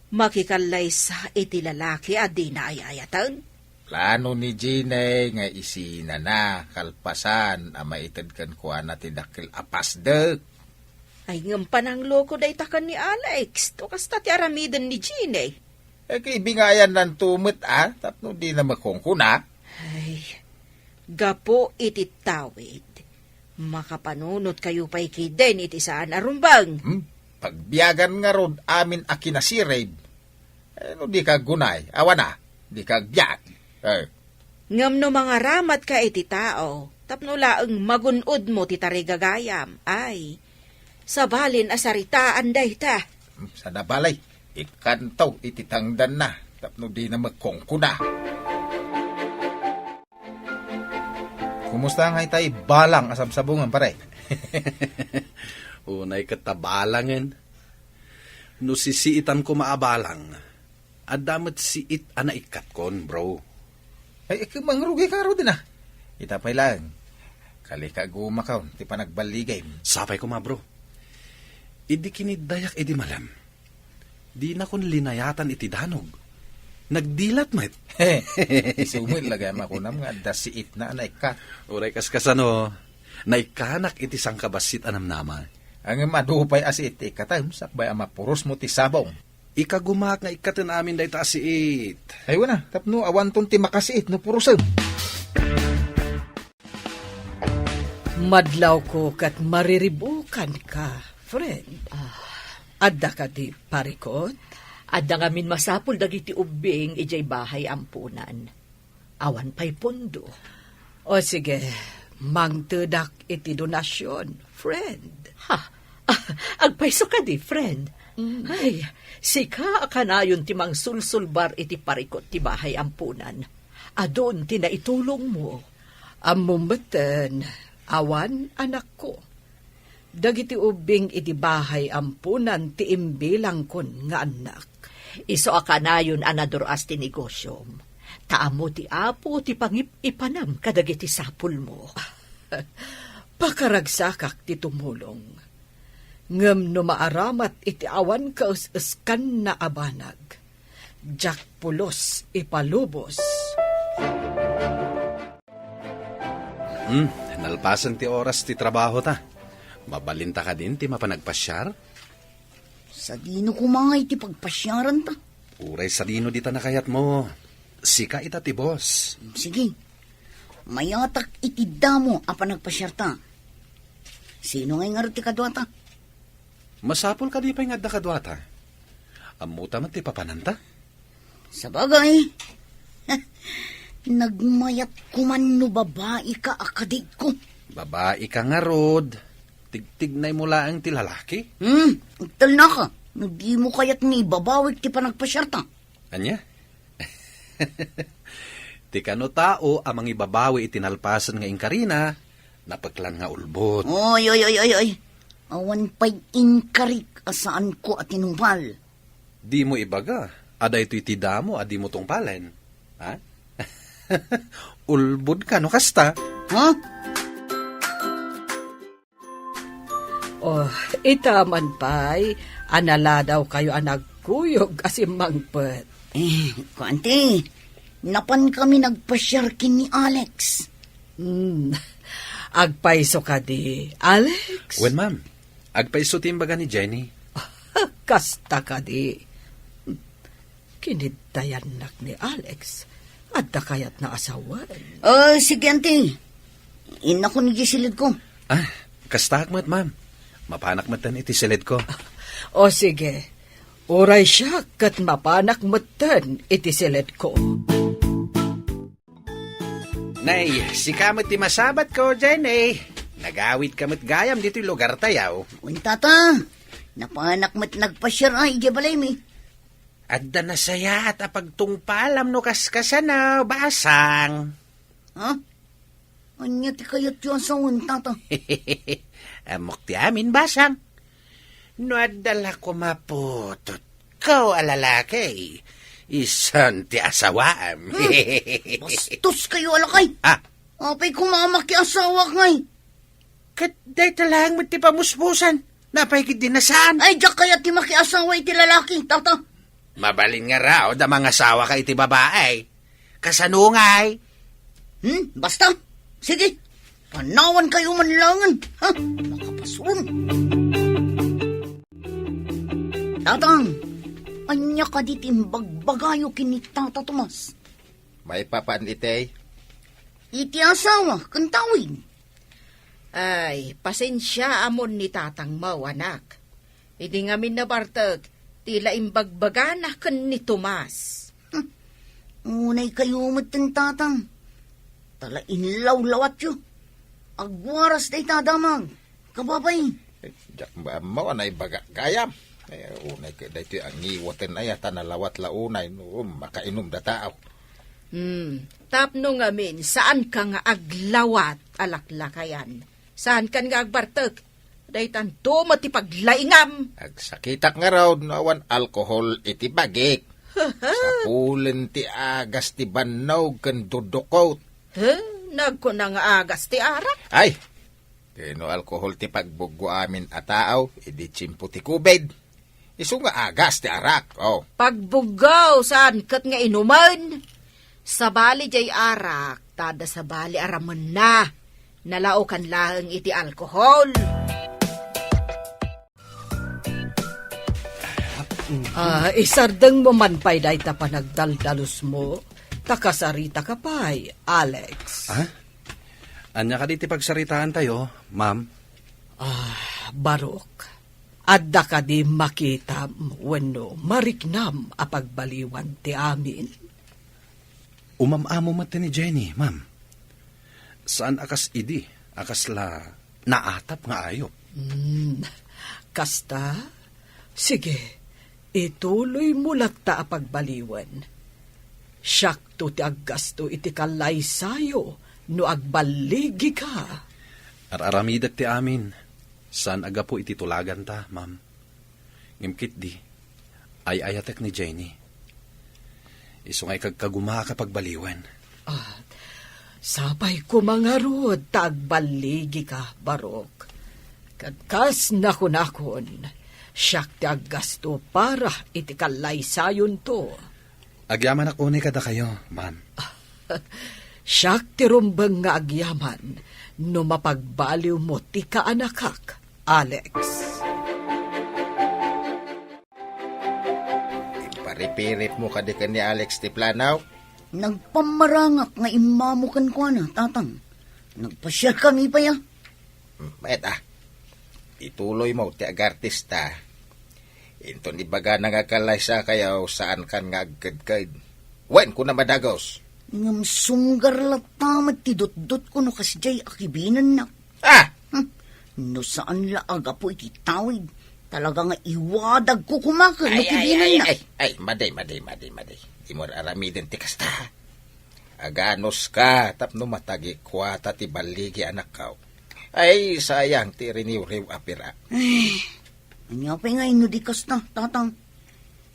Makikallaysa iti lalaki a dina ay-ayaten? Plano ni Jenny nga isinana kalpasan a maited kenkuana ti dakkel a pasdek. Ay, ngem panangloko dayta ken ni Alex. To kasta ti aramiden ni Jenny. Eh, kaibingayan nanto met, a, tapno dina makungkuna. Ay, gapu iti tawid, makapanunot kayo pay kiden iti saan a rumbeng. Hmm? Pagbiagan ngarud amin a kinasirib. Eh, no di ka aggunay, awan a, di ka agbiag. Eh. Ngem no mangaramatka iti tao, tapno laeng magun-odmo ti tarigagayam, ay, sabalin a saritaan dayta. Hmm, saan a bale, ikkanto iti tangdanna, tapno dina makungkuna. Kumusta nga itay balang a sabsabungan, pare? Unay ket ta balangen. No sisiitan koma a balang, adda met siit a naikkatkon, bro. Ay, ikka, mangrugay ka ngaruden a. Ita pay laeng. Kali ka agumakon ti panagballigim. Sapay koma, bro. Idi kiniddayak idi malem, dinakon linayatan iti danog. Nagdilat met. Isu met la gayam a kunam nga adda siitna a naikkat. Uray kaskasano, naikkanak iti sangkabassit a namnama. Ngem adu pay a siit ti ikkatem, sakbay a mapurosmo ti sabong. Ikagumak nga ikkaten amin dayta a siit. Ay, wen a, tapno awanton ti makasiit no purosem. Madlawko ket mariribukanka, friend. Ah. Adda kadi parikut? Adda ngamin masapul dagiti ubbing idiay bahay ampunan. Awan pay pondo. O sige, mangtedak iti donasyon, friend. Ha? Ah, agpayso kadi, friend? Mm. Ay, sika a kanayon ti mangsulsulbar iti parikut ti bahay ampunan. Adun ti naitulongmo. Ammom metten, awan anakko. Dagiti ubbing iti bahay ampunan ti imbilangkon nga annak. Isu a kanayon a nadur-as ti negosyom. Ta ammo ti Apo ti pangip-ipanam kadagiti sapulmo. Pakaragsakak ti tumulong. Ngem no maaramat iti awan kaes-eskanna a banag, diak pulos ipalubos. Hmm, nalpasen ti oras ti trabaho ta. Mabalinta kadin ti mapan agpasiar? Sadino koma ngay ti pagpasiaran ta? Uray sadino dita nakayatmo. Sika ita ti boss. Sige. Mayatak iti damo a panagpasiar ta. Sino ngay ngarud ti kaduata? Masapul kadi pay nga adda kaduata? Ammota met ti papananta? Sabagay, nagmayat koman no babaika a kadiko. Babaika ngarud, tigtignaymo laeng ti lalaki? Hmm, agtalnaka, no dimo kayat nga ibabawik ti panagpasiarta. Ania? Ti kano tao a mangibabawi iti nalpasen nga inkarina, napeklan nga ulbod. Oy, oy, oy, oy, oy. Awan pay inkarik a saanko a tinungpal. Dimo ibaga a daytoy ti damo a dimo tungpalen. Ha? Ulbod ka no kasta. Ha? Oh, ita man pay, a naladaw kayo a nagkuyog a simmangpet. Eh, kuanti, napan kami nagpasiar ken ni Alex. Hmm, agpayso kadi, Alex? Wen, ma'am. Agpayso ti imbaga ni Jenny. Kasta kadi. Kiniddayannak ni Alex. Adda kayatna a sawen. Ah, sige, anti. Innakon iti silidko. Ah, kastaak met, ma'am. Mapanak metten iti silidko. O sige. Uray siak ket mapanak metten iti silidko. Nay, sika met ti masabatko, Jenny. Nagawidka met gayam ditoy lugartayo. Wen, tata. Napanak met nagpasiar a idiay balaymi. Adda nasayaat a pagtungpalam no kaskasano, basang. Ha? Ania ti kayatyo a sawen, tata? Ammok ti amin, basang. No adda la koma putotko a lalaki, isun ti asawaam. Hmm, bastoskayo a lakay. Ah. Apay koma a makiasawak ngay? Ket dayta laeng met ti pamuspusan. Napay ketdi a saan? Ay, diak kayat ti makiasawa iti lalaki, tata. Mabalin ngarud a mangasawaka iti babai. Kasano ngay? Hmm, basta. Sige. Panawankayo man laengen, ha? Makapasron. Tatang, ania kadi ti imbagbagayo ken ni Tata Tomas? Maipapan iti? Iti asawa ken tawid. Ay, pasensiaamon ni tatangmo, anak. Idi ngamin nabartek, ti la imbagbagana ken ni Tomas. Hmm. Unay kayo met ken tatang. Ta la inlawlawatyo. Agwaras dayta a damag. Kababay. Eh, diak ammo a naibaga gayam. Eh, unay ket daytoy a ngiwaten aya ta nalawat la unay no makainom da tao. Hmm, tapno ngamin, saanka nga aglawat a laklakayan. Saankan nga agbartek. Daytanto met ti paglaingam. Agsakitak ngarud no awan alkohol iti bagik. Sapulen ti agas ti bannog ken dudukot. He? Nagkuna nga agas ti arak? Ay, ken no alkohol ti pagbuggo amin a tao, idi tiempo ti covid. Isu nga agas ti arak, oh. Pagbuggo, saan ket nga inumen? Sabali jay arak, ta adda sabali a ramenna. Nalaokan laeng iti alkohol. Ah, isardengmo man pay dayta panagdaldalusmo, ta kasaritaka pay, Alex. Ah? Ania kadi ti pagsaritaantayo, ma'am? Ah, Barok, adda kadi makitam wenno mariknam a pagbaliwan ti amin? Umam-amo met ni Jenny, ma'am. Saan a kas idi a kasla naatap nga ayup. Hmm, kasta? Sige, ituloymo latta a pagbaliwen. Siakto ti aggasto iti kallaysayo no agballigika. Ar-aramidek ti amin. Saan a gapu iti tulaganta, ma'am. Ngem ketdi, ay-ayatek ni Jenny. Isu nga ikagkagumaak a pagbaliwen. Ah, sapay koma ngarud ta agballigika, Barok. Ket kas nakunakon, siak ti aggasto para iti kallaysayonto. Agyamanak unay kadakayo, ma'am. Siak ti rumbeng nga agyaman no mapagbaliwmo ti kaanakak, Alex. Imparipiripmo kadi ken ni Alex ti planaw? Nagpammarangak nga immamo kenkuana, Tatang. Nagpasiarkami pay a. Hmm, mayat a. Ituloymo ti agartista. Inton ibagana nga agkallaysakayo, saankan nga agkedked. Wen, kunam a dagus. Ngem sunggar latta met ti dutdotko no kasdiay a kibinennak. Ah! Hmm. No saan la a gapu iti tawid, talaga nga iwadagko koma ken no kibinennak. Ay, ay, ay, ay, madi, madi, madi, madi. Dimo aramiden ti kasta. Aganuska tapno matagikuata ti balligi anakko. Ay, sayang ti riniwriw a pira. Ay, ania pay nga inno di kasta, Tatang?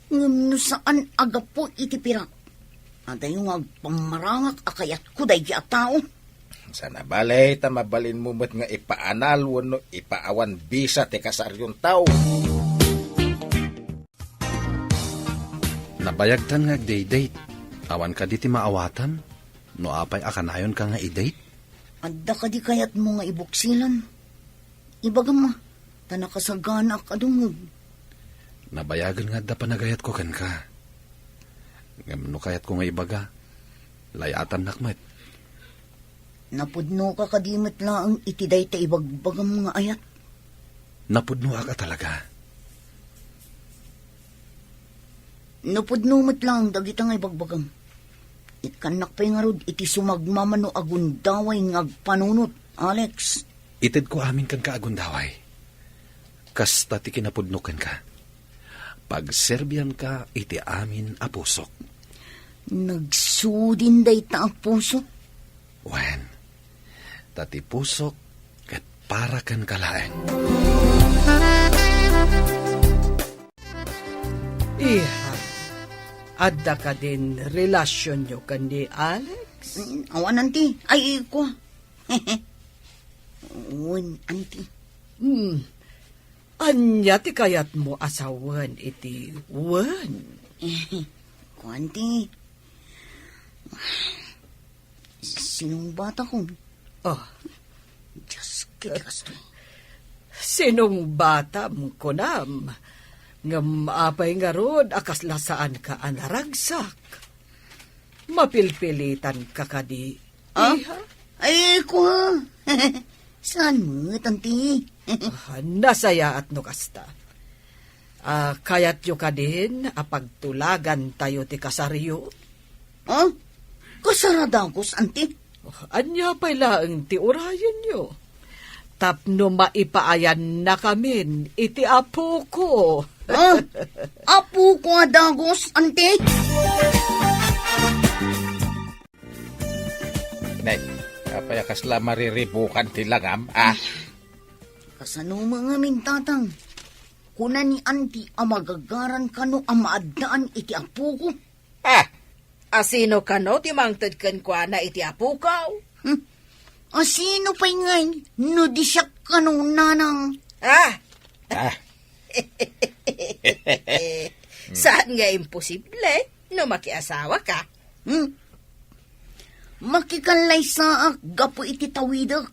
Ngem no saan a gapu iti pira, adayo nga agpammarangak a kayatko daydi a tao. Sana bale ta mabalinmo met nga ipaanal wenno ipaawan bisa ti kasarionto. Nabayagtan nga agdate-date. Awan kadi ti maawatam no apay a kanayonka nga i-date? Adda kadi kayatmo nga ibuksilan? Ibagam a, ta nakasaganaak a dumngeg. Nabayagen nga adda panagayatko kenka. Ngem no kayatko nga ibaga, lay-atannak met. Napudnoka kadi met laeng iti dayta ibagbagam nga ayat? Napudnoak a talaga. Napudno met laeng dagita nga ibagbagam. Ikkannak pay ngarud iti sumagmamano a gundaway nga agpanunot, Alex. Itedko amin kenka a gundaway. Kasta ti kinapudno kenka. Pagserbianka iti amin a pusok. Nagsudin dayta a puso. Wen, ta ti pusok ket para kenka laeng. Iha, adda kadin relasionyo ken ni Alex? Mm, awan, anti. Ay, kua. Wen, anti. Hmm. Ania ti kayatmo a sawen iti wen? Kua, anti. Sinong batakon? Ah. Dios, ket kastoy. Sinong batam, kunam? Ngem apay ngarud a kasla saanka a naragsak? Mapilpilitanka kadi, Ah? Iha? Ay, kua. Saan met, anti? Ah, nasayaat no kasta. Ah, kayatyo kadin a pagtulagantayo ti kasaryo? Ah? Kasar a dagus, anti? Oh, ania pay laeng ti urayenyo? Tapno maipaayannakamin iti apoko. Ah? Apoko a dagus, anti? Nay, apay a kasla mariribukan ti langam, ah? Kasano ngamin, tatang? Kuna ni anti a magagaran kano a maaddaan iti apoko. Ah! Asino kano ti mangted kenkuana iti apoko? Hmm. Asino pay ngay no di siak kano, nanang? Ah! Ah. Saan nga imposible no makiasawaka? Hmm. Makikallaysaak gapu iti tawidek,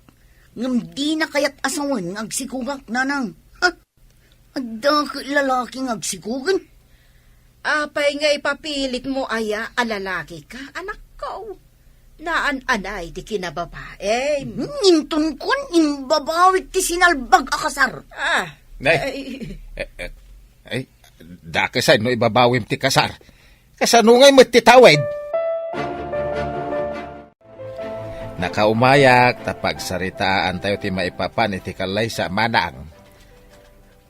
ngem dina kayat a sawen nga agsikogak, nanang. Ha? Adda ket lalaki nga agsikog? Apay nga ipapilitmo aya a lalakika, anakko? Naan-anay ti kinababaim. Hmm, intonkon, imbabawik ti sinalbag a kasar. Ah, Nay. Ay. Eh, eh, ay, dakesay no ibabawim ti kasar. Kasano ngay met ti tawid? Nakaumayak ta pagsaritaantayo ti maipapan iti kallaysa, manang.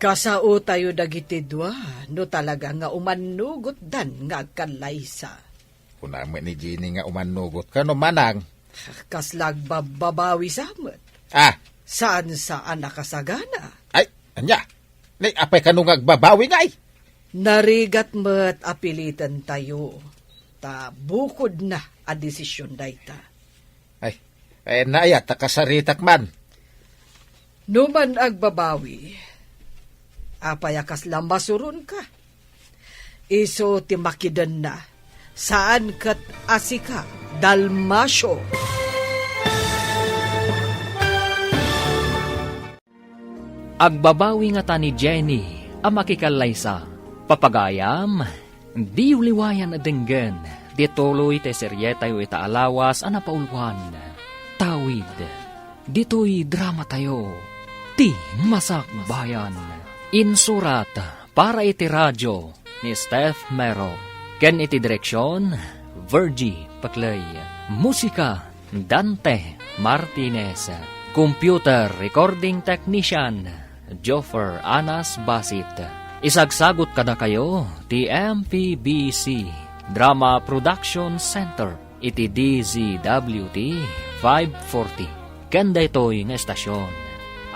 Kasaotayo dagiti dua no talaga nga umannugotdan nga agkallaysa. Kuna met ni Jenny nga umannugot kano, manang. Kasla agbabbabawi sa met. Ah. Saan-saan a kasagana. Ay, ania? Nay, apay kano nga agbabawi ngay? Narigat met a pilitentayo, ta bukodna a desisyon dayta. Ay, ay, naayat ta kasaritak man. No man agbabawi, apay a kasla masuronka? Isu ti makidenna, saan ket a sika, Dalmacio. Agbabawi ngata ni Jenny a makikallaysa. Papagayam, diyo liwayan a denggen ti tuloy ti serietayo ita a lawas a napauluan, Tawid. Ditoy dramatayo, Ti Masakbayan. Insurat para iti radio ni Steph Mero, ken iti direksion, Virgie Paclay. Musika, Dante Martinez. Computer recording technician, Joffer Anas Basit. Isagsagut kadakayo ti M P B C Drama Production Center iti D Z W T five forty. Ken daytoy nga estasion,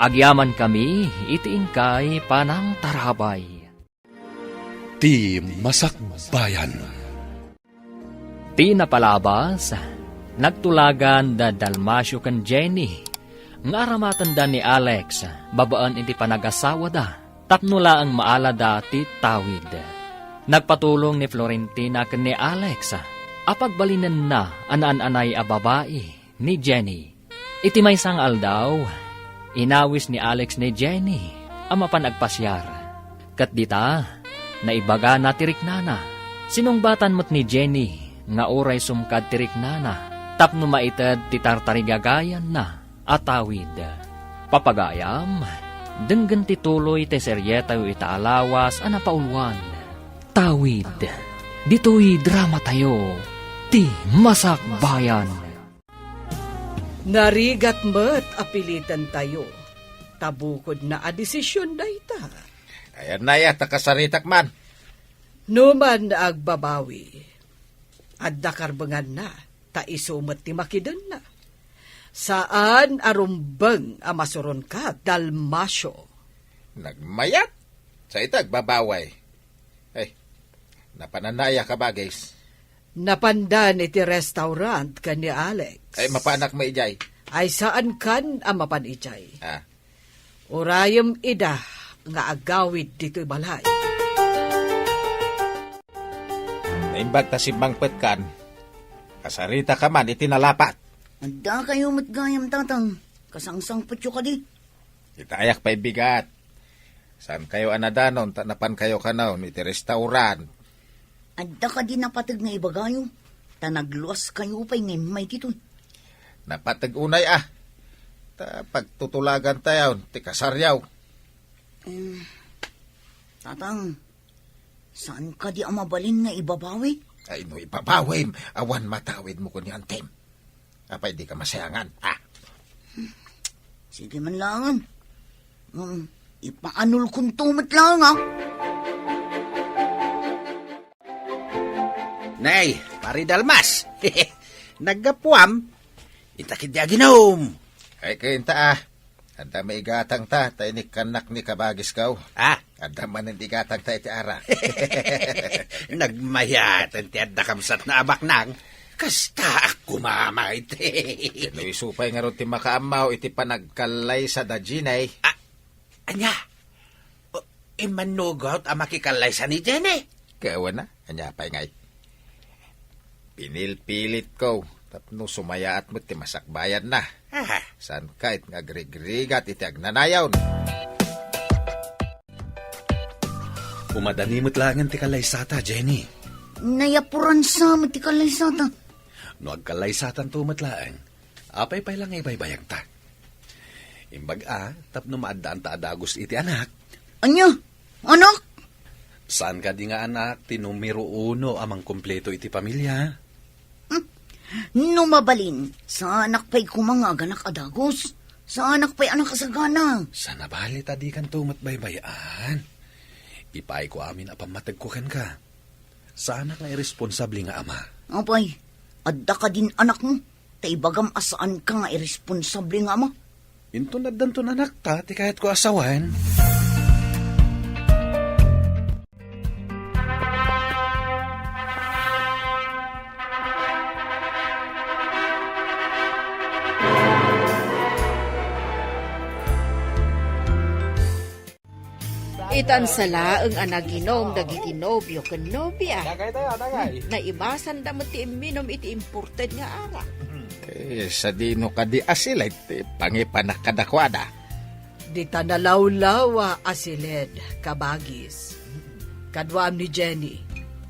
agyamankami iti inkay panangtarabay. Ti Masakbayan. Ti napalabas, nagtulagan da Dalmacio ken Jenny nga aramatenda ni Alex babaen iti panagasawada tapno laeng maalada ti tawid. Nagpatulong ni Florentina ken ni Alex a pagbalinenna a naan-anay a babai ni Jenny. Iti maysa nga aldaw, inawis ni Alex ni Jenny a mapan agpasiar. Ket dita, naibagana ti riknana. Sinungbatan met ni Jenny nga uray sumkad ti riknana tapno maited ti tartarigagayanna a tawid. Papagayam, denggen ti tuloy ti serietayo ita a lawas a napauluan, Tawid. Ditoy dramatayo, Ti Masakbayan. Narigat met a pilitentayo, ta bukodna a desision dayta. Ayanna aya ta kasaritak man. Numan agbabawi, adda karbenganna, ta isu met ti makidenna. Saan a rumbeng a masuronka, Dalmacio. Nagmayat? Sa ita agbabawi. Ay, napananna aya, kabagis? Napandan iti restaurant ken ni Alex. Ay, mapanak met idiay. Ay, saankan a mapan idiay. Ah. Urayem ida nga agawid ditoy balay. Naimbag ta simmangpetkan, kasaritaka man iti nalapat. Adda kayo met gayam, Tatang. Kasangsangpetyo kadi. Itayak pay bigat. Saan kayo a nadanon ta napan kayo kanon iti restaurant? Adda kadi napateg nga ibagayo, ta nagluas kayo pay nga immay ditoy? Napateg unay a. Ta pagtutulagan tayo ti kasaryaw. Eh, Tatang, saan kadi a mabalin nga ibabawi? Ay, no ibabawim, awan matawid mo kun ni Antem. Apay di ka masayangan, ha? Sige man langan. Um, ipaanol kunto met lang, ha? Nay, Pari Dalmas. Naggapuam? Intak idi aginom. Ay, kayo inta, ah. Adda maigatang ta, ta inikkannak ni kabagis kaw. Ah? Adda manen igatang ta iti arak. Nagmayaten ti adda kabsat na abaknang. Kasta ak kumamay ti. Kano isu pay ngarud ti makaammaw iti panagkallaysa da Jenny. Ah, anya? O, immanugot a makikallaysa ni Jenny? Kawana, anya pay ngay? Pinilpilit ko, tapno sumayaat met ti masakbayan na. Aha. Saan ka it nga agrigrigat iti agnanayon? Umadani met laengen ti kallaysata, Jenny. Nayapuran sa met ti kallaysata. No agkallaysatanto met laeng, apay pay la nga ibaybayagta? Imbag a, tapno maaddaan ta a dagus iti anak. Anya? Anak? Saan kadi nga anak ti numero uno a mangkumpleto iti pamilia? Hmm. No mabalin, saanak pay koma nga aganak a dagus. Saanak pay a nakasagana. Sana bali ta di kanto met baybay-an. Ipaayko amin a pammategko kenka. Saanak nga irresponsable nga ama. Apay, adda kadin anakmo? Ta ibagam a saanka nga irresponsable nga ama. Inton addanton anakta ti kayatko a sawen. Itan sa laeng a naginom dagiti nobio ken nobia. Dagay tayo, dagay. Naibasanda met ti imminom iti imported nga arak. Eh, sadino kadi a siled ti pangipanak kadakuada? Dita nalawlawa a siled, kabagis. Kaduaam ni Jenny,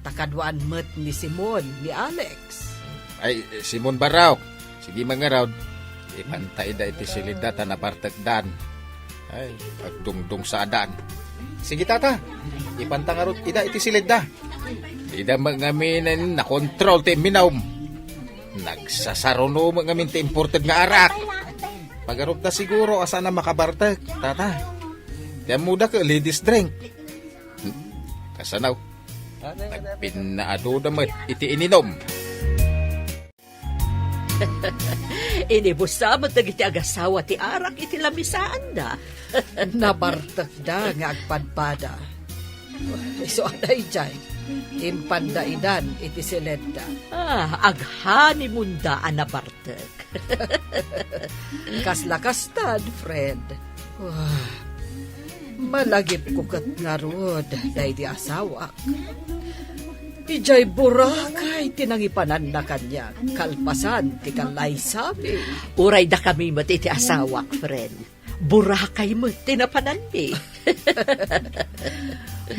ta kaduaan met ni Simon, ni Alex. Ay, Simon Barraok, sige mangarod. Ipanta ida iti siledda ta nabartekdan. Ay, agdungdung sa adan. Sige, tata. Ipanta ngarud ida iti siledda. Ida met ngamin nakontrol ti imminom. Nagsasaruno met ngamin ti imported nga arak. Pagarupta siguro a saan a makabartek, tata. Ti ammoda ket ladies drink. Hmm, kasanaw. Nagpinnaadoda met iti ininom. Inibusa met dagiti agasawa ti arak iti lamisaanda. Nabartekda nga agpadpada. Isu a daydiay, impanda idan iti siledda. Ah, aghanimunda a nabartek. Kasla kastan, friend. Wah, malagipko ket ngarud daydi asawak. Idiay Boracay ti nangipananna kaniak, kalpasan ti kallaysami. Uray dakami met iti asawak, friend. Boracay met ti napananmi.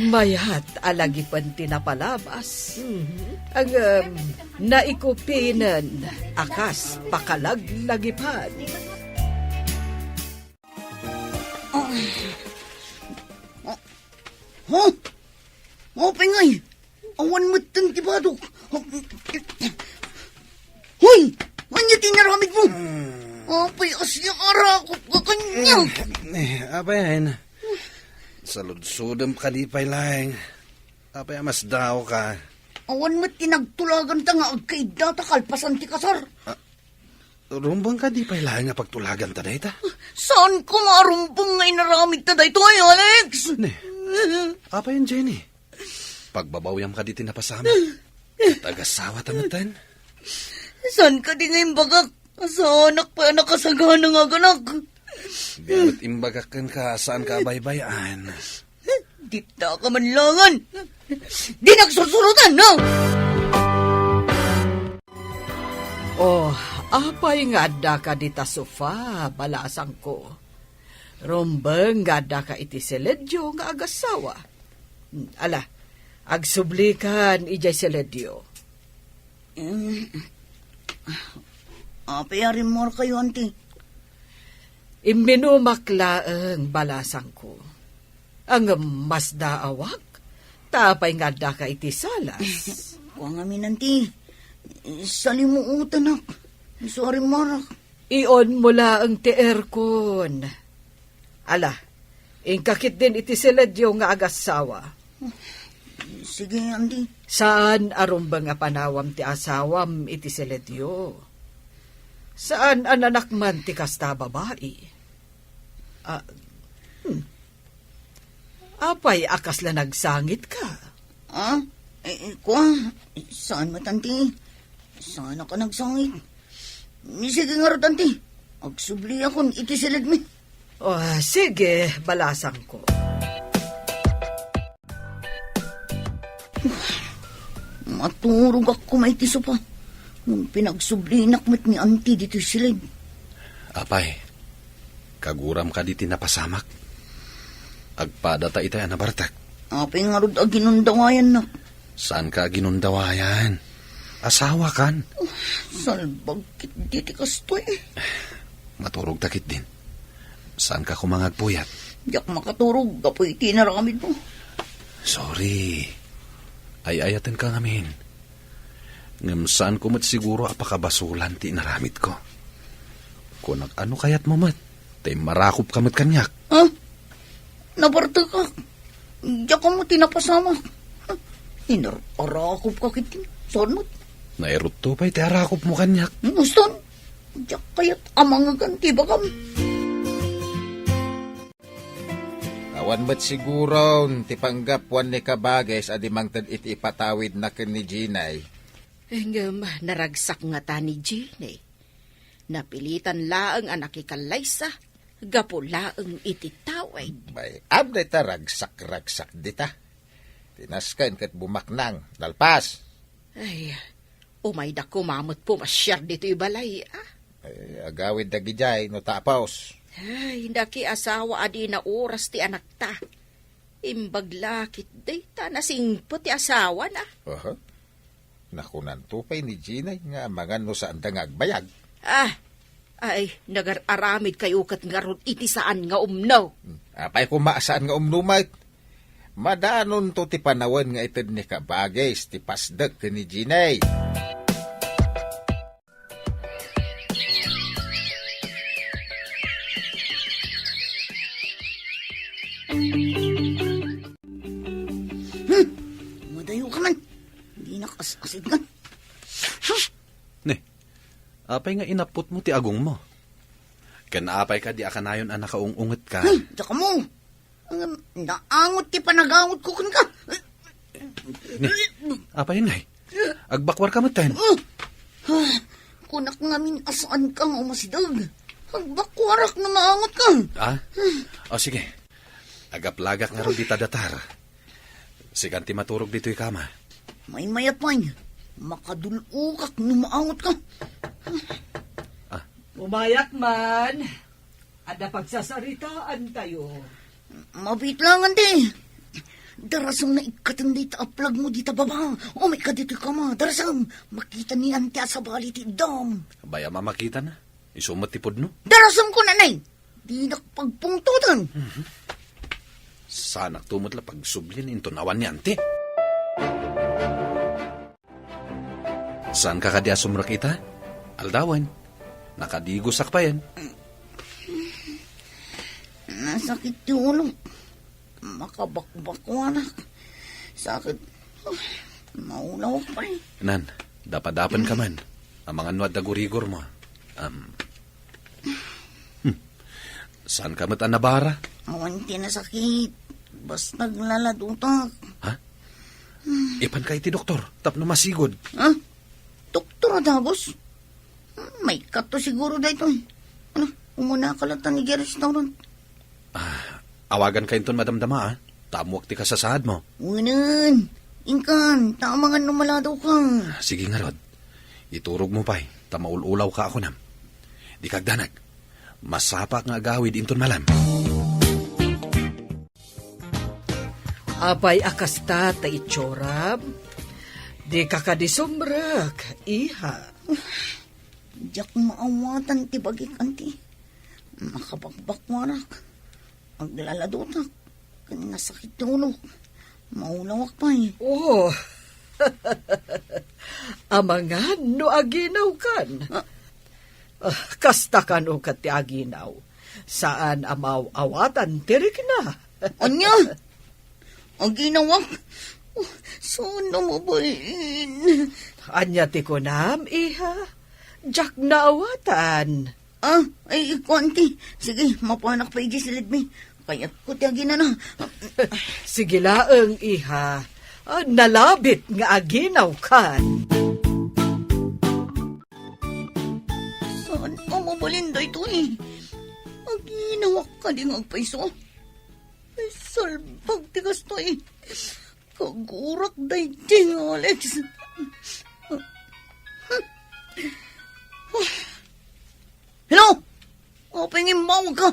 Mayat a lagipen ti napalabas. Mhm. Ngem, naikupinen a kas pakalaglagipan. Huh? Apay ngay? Awan metten ti badok. Hoy! Ania ti inaramidmo? Hmm, Apay a siya arakop ka kaniak? Eh, apay, Ain? Saludsodem kadi pay laeng. Apay a masdaawka? Awan met ti nagtulaganta nga agkaiddata kalpasan ti kasar. Ah, rumbeng kadi pay laeng nga pagtulaganta dayta? Saanko nga arumbeng nga inaramidta daytoy, Alex? Ne, apay, Jenny? Pagbabawyam kadi ti napasamak? Ket agasawata metten? Saan kadi nga imbagak? Saanak pay a nakasagana nga aganak. Di met imbagak kenka, saanka a baybay-an. Dita ka manlangan. Di nagsursurutan, no? Oh, apay nga addaka dita sofa, balasangko? Rumbeng nga addaka iti siledyo nga agassawa. Ala, agsublikan idiay siledyo. Mm. Apay a rimmuarkayo, anti? Imminumak laeng, balasangko. Ngem masdaawak, ta apay nga addaka iti salas? Kua ngamin, anti. Salimuotanak. Isu a rimmuarak. Ionmo laeng ti aircon. Ala, inka ketdin iti siledyo nga agassawa. Sige, anti. Saan a rumbeng a panawam ti asawam iti siledyo. Saan a nanakman ti kasta a babai. Ah, hmm. Apay a kasla nagsangitka? Ah? Eh, eh, kua? Saan met, anti? Saanak a nagsangit. Ni, sige ngarud, anti. Agsubliakon iti siledmi. Oh, sige, balasangko. Maturogak koma iti sofa. Ngem pinagsublinak met ni anti ditoy siled. Apay, kaguram kadi ti napasamak? Agpadata itay a nabartek. Apay ngarud a ginundawayannak? Saanka a ginundawayan? Asawakan. Salbag ketdi ti kastoy. Maturogta ketdin. Saanka koma nga agpuyat? Diak makaturog gapu iti inaramidmo. Sorry. Ay-ayatenka ngamin. Ngem saanko met siguro a pakabasolan ti inaramidko. Kunak, ano kayatmo met? Ta immarakopka met kaniak. Ah? Nabartekak. Diak ammo ti napasamak. Inar-arakopka ketdi. Saan met? Nairutto pay ti arakopmo kaniak. Muston, diak kayat a mangegan ti ibagam. Awan met siguron ti panggapuan ni Kabages a di mangted iti ipatawidna ken ni Jinay. Ngem naragsak ngata ni Jinay. Napilitan laeng a nakikallaysa gapu laeng iti tawid. Bay-am dayta ragsak-ragsak dita. Ti nasken ket bumaknang, nalpas. Ay, umayda koma met pumasiar ditoy balay, a. Ay, agawid dagidiay no tapos. Ay, nakiasawa a di naoras ti anakta. Imbag la ketdi ta nasingpet ti asawana. Aha. Nakunanto pay ni Jinay nga amangan no saanda nga agbayag. Ah, ay, nagar-aramidkayo ket ngarud iti saan nga umno. Hmm, apay koma a saan nga umno met? Madanonto ti panawen nga ited ni Kabages ti pasdek ken ni Jinay. Hmm, madayo ka man. Dinak as-asidngan. Hmm. Ne, apay nga inapputmo ti agongmo? Ken apay kadi a kanayon a nakaung-ungetka? Hmm, diak ammo. Ngem naangot ti panagangotko kenka. Ne, apay ngay? Agbakuarka metten? Ah, kunak ngamin a saanka nga umasideg. Agbakuarak no naangotka. Ah? O, sige. Agaplagak ngarud dita datar. Sikan ti maturog ditoy kama. Maymayat pay. Makadul-okak no maangotka. Ah. Umayak man. Adda pagsasaritaantayo. Mabiit lang, anti. Darasem nga ikkaten dayta a plagmo dita baba. Umayka ditoy kama, darasem. Makita ni anti a sabali ti iddam. Bay-am a makitana. Isu met ti pudno. Darasem ko, nanay. Dinak pagpungtoten. Mhm. Saanakto met la pagsublien inton awan ni anti. Saanka kadi a sumrek ita? Aldawen. Nakadigosak payen. Nasakit ti ulo. Makabakbakuanak. Sakit. Maulawak pay. Nan, dapadapen ka man. Amangan no adda gurigor mo. Um, hmm. Saan ka met a nabara? Awan ti nasakit. Basta aglaladotak. Ha? Ipan ka iti doktor, tapno masigud. Ha? Doktor a dagus? Maikkato siguro daytoy. Ano, umuna ka latta idiay restaurant. Ah, awagan ka inton madamdama, ah. Ta ammoak ti kasasaad mo. Unan, inkan, ta amangan no maladaw ka. Sige ngarud. Iturog mo pay, ta maul-ulaw ka a kunam. Di ka agdanag. Masapak nga agawid inton malam. Apay a kasta ta itsuram? Di ka kadi sumrek, iha. Diak maawatan ti bagik, anti. Makabakbakwarak. Aglaladotak. Ken nasakit ti ulok. Maulawak pay. Oh. Amangan no aginawkan. Ah. Ah, kasta kano ket ti aginaw. Saan a maaw-awatan ti rikna. Ania? Aginawak? Oh, saan a mabalin? Ania ti kunam, iha? Diak naawatan. Ah, ay, kuan ti. Sige, mapanak pa iti silidmi. Kayatko ti aginana. Sige laeng, iha. Ah, nalabit nga aginawkan. Saan a mabalin daytoy? Aginawak kadi nga agpayso? Ay, salbag ti kastoy. Kagurak daydi nga Alex. Hello? Apay nga immawag ka?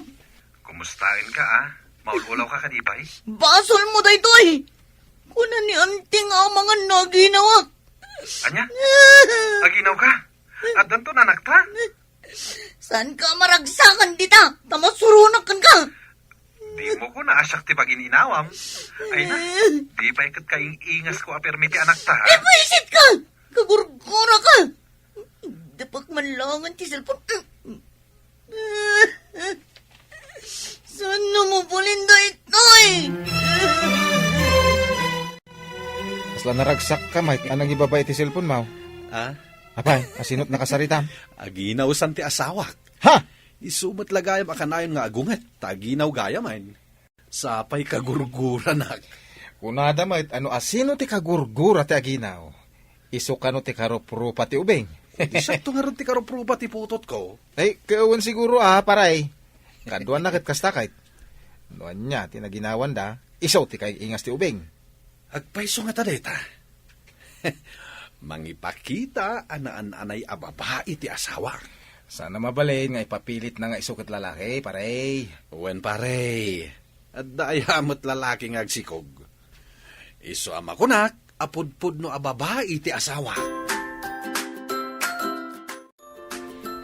Kumustaen ka, ah? Maul-ulaw ka kadi pay? Basol mo daytoy! Kuna ni Auntie nga amangan no aginawak. Ania? Aginaw ka? Addanto nanakta? Saan ka maragsakan dita? Ta masuronak kenka. Di mo ko naasiak ti pagin-inawam. Ay na, di pay ket kaing-ingas ko a permi ti anakta, ha? Eh, buisit ka! Kagurgura ka! Dapak man langan ti cellphone. Saan mo pulin daytoy? Kasla naragsak ka, Mike. Anang ibaba iti cellphone mo? Ah? Apay, asino't nakasaritam? Aginaw san ti asawak. Ha? Isu met la gayam a kanayon nga agunget, ta aginaw gayam, ay. Sapay kagurguranak. Kunada met, ano asino ti kagurgura ti aginaw? Isu kano ti karuprupa ti ubing? Di siakto ngarud ti karuprupa ti putotko. Ay, kawan siguro, ah, paray. Kaduan na ket kasta kayt. No ania ti naginawanda, isu ti kaing-ingas ti ubing. Agpayso ngata dayta. Mangipakita a naan-anay a babai ti asawa. Saan a mabalin nga ipapilitna nga isu ket lalaki, pare. Wen, pare. Adda aya met lalaki nga agsikog. Isu a makunak a pudpudno a babai ti asawa.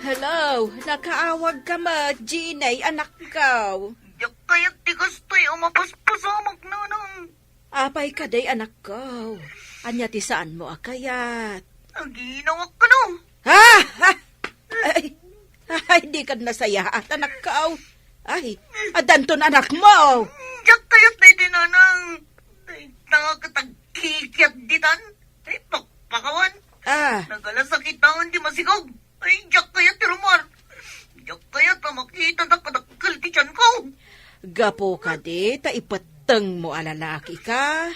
Hello, nakaawag ka met, Jeannie, anakko. Diak kayat ti kastoy a mapaspasamak, nanang. Apay kadi, anakko? Ania ti saanmo a kayat? Aginawak kano. Ah! Ah! Ay, ay, di kad nasayaat, anakko. Ay, addanton anakmo. Diak kayat daydi, nanang. Dayta ket agkikiat ditan. Ay, pakpakawan. Ah. Nagalasakitan ti masikog. Ay, diak kayat ti rummuar. Diak kayat a makita dakdakkel ti tianko. Gapu kadi ta ipettengmo a lalaki ka.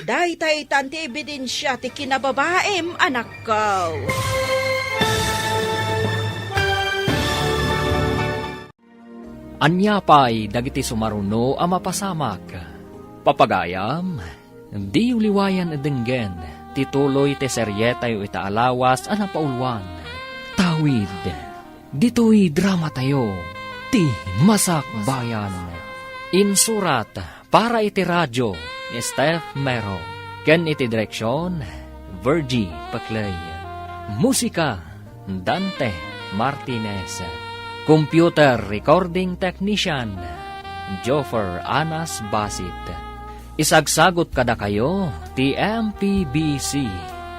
Daytaytan ti ebidensia ti kinababaim, anakko. Ania pay dagiti sumaruno a mapasamak? Papagayam, diyo liwayan a denggen ti tuloy ti serietayo ita a lawas a napauluan. Tawid, ditoy dramatayo, ti Masakbayan. Insurat para iti radio ni Steph Mero, ken iti direksion, Virgie Paclay. Musika, Dante Martinez. Computer Recording Technician, Joffer Anas Basit. Isagsagut kadakayo ti M P B C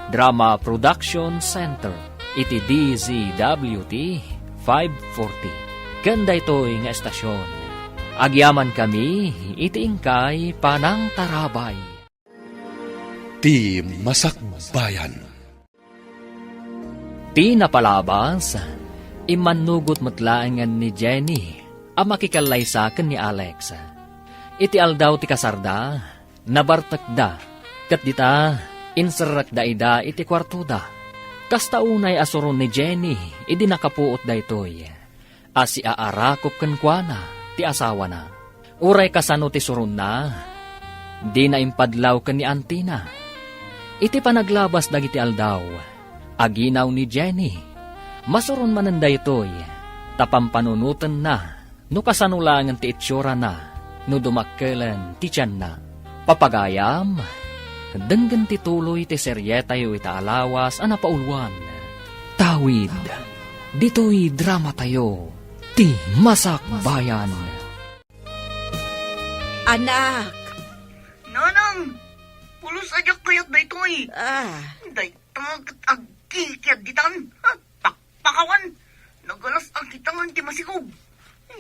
Drama Production Center iti D Z W T five forty. Ken daytoy nga estasion, agyamankami iti inkay panangtarabay. Ti Masakbayan. Ti napalabas, immannugot met laengen ni Jenny a makikallaysa ken ni Alex. Iti aldaw ti kasarda, nabartekda, ket dita, inserrekda ida iti kuartoda. Kasta unay a suron ni Jenny idi nakapuot daytoy a siaarakop kenkuana ti asawana. Uray kasano ti suronna, dina impadlaw ken ni antina. Iti panaglabas dagiti aldaw, aginaw ni Jenny. Masuron manen daytoy, ta pampanunotenna no kasano laengen ti itsura na no dumakkelen ti tianna. Papagayam, denggen ti tuloy ti serietayo ita a lawas a napauluan. Tawid, ditoy dramatayo, Ti Masakbayan. Anak! Nanang! Pulos a diak kayat daytoy! Ah. Dayta ket agkikiad ditan! Ha? Pakpakawan! Nagalas a kitangan ti masikog!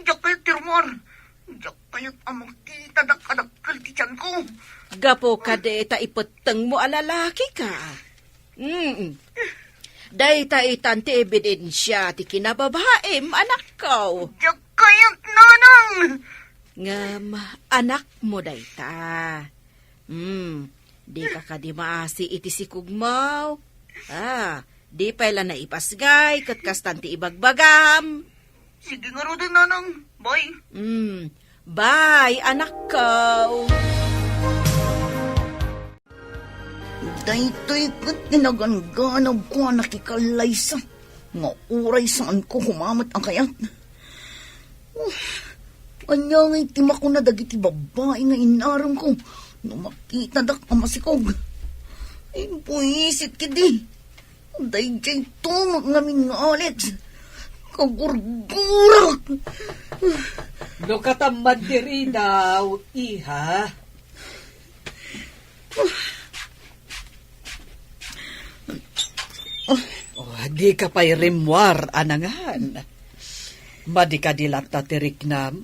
Diak kayat ti rummuar! Diak kayat a makitadak a dakkel ti tianko! Gapu kadi ta ipettengmo a lalaki ka. Mm. Dayta itan ti ebidensia ti kinababaim, anakko. Diak kayat, nanang! Ngem, anakmo dayta. Hmm, dika kadi maasi iti sikogmo? Ah, di pay la naipasngay ket kastan ti ibagbagam. Sige ngaruden, nanang. Bye. Hmm, bye, anakko. Daytoy ket ti naganganabko a nakikallaysa nga uray saanko kumamet a kayat. Ania ngay ti makuna dagiti babbai nga inaremko no makitadak a masikog? Imbuisit ketdi. Daydiay tumeng ngamin nga Alex. Kagurgurak. No katamman ti ridaw, iha. Oh, dika pay rimmuar a nangan. Madi kadi latta ti riknam?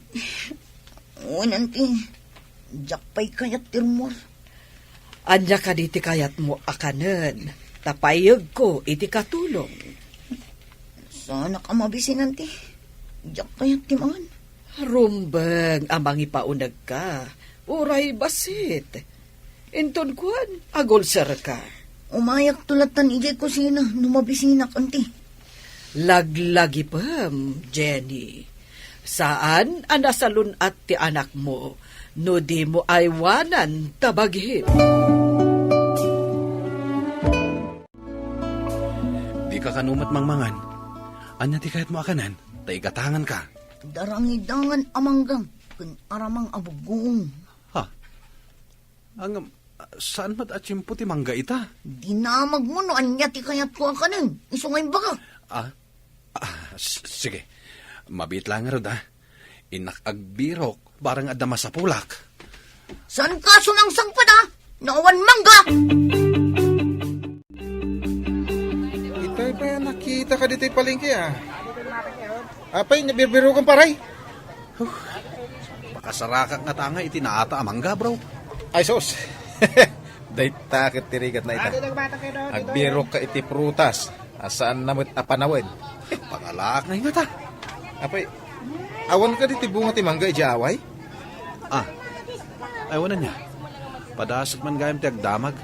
Wen, anti, diak pay kayat ti rummuar. Ania kadi ti kayatmo a kanen? Ta payegko iti katulong. Saanak a mabisin, anti. Diak kayat ti mangan. Rumbeng a mangipaunegka, uray bassit. Inton kuan, agulserka. Umayakto lattan idiay kusina no mabisinak, anti. Laglagipem, Jenny. Saan a nasalun-at ti anakmo no dimo aywanan ta bagim. Dika kano met mangmangan. Ania ti kayatmo a kanen? Ta igatanganka. Darangidangan a mangga ken aramang a bugong. Ha? Ngem, saan met a tiempo ti mangga ita? Dinamagmo no ania ti kayatko a kanen, isu nga imbagak. Ah? Ah, s-, sige. Mabiit laeng ngarud, ah. Innak agbirok, barang adda masapulak. Saanka sumangsangpet, ah? No awan mangga! Itay pay a nakitaka ditoy palengke, ah. Apay, nabirbirokan, paray? Huh. Pakasarakak ngata nga iti naata a mangga, bro. Ay, sus. Dayta ket ti rigat na ita. Agbirokka iti prutas a saanna met a panawen. Pangalaak ngay ngata. Apay, awan kadi ti bunga ti mangga idiay away? Ah, ay, awan ania. Padasek man gayam ti agdamag.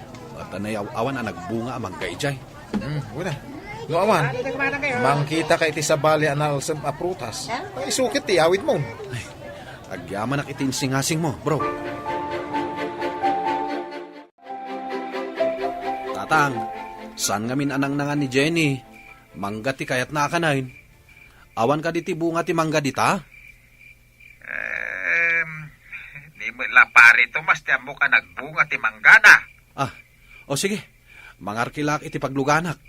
Ta nayaw-awan a nagbunga a mangga idiay. Hmm, wen a. No awan, mangkitaka iti sabali a nalsem a prutas. Ay, isukit ti awidmo. Ay, agyamanak iti insingasingmo, bro. Tatang, saan ngamin a nangnangan ni Jenny? Mangga ti kayatna a kanen. Awan kadi ti bunga ti mangga dita? Em, di met la pare Tomas ti ammok a nagbunga ti manggana. Ah, o sige. Mangarkilaak iti pagluganak.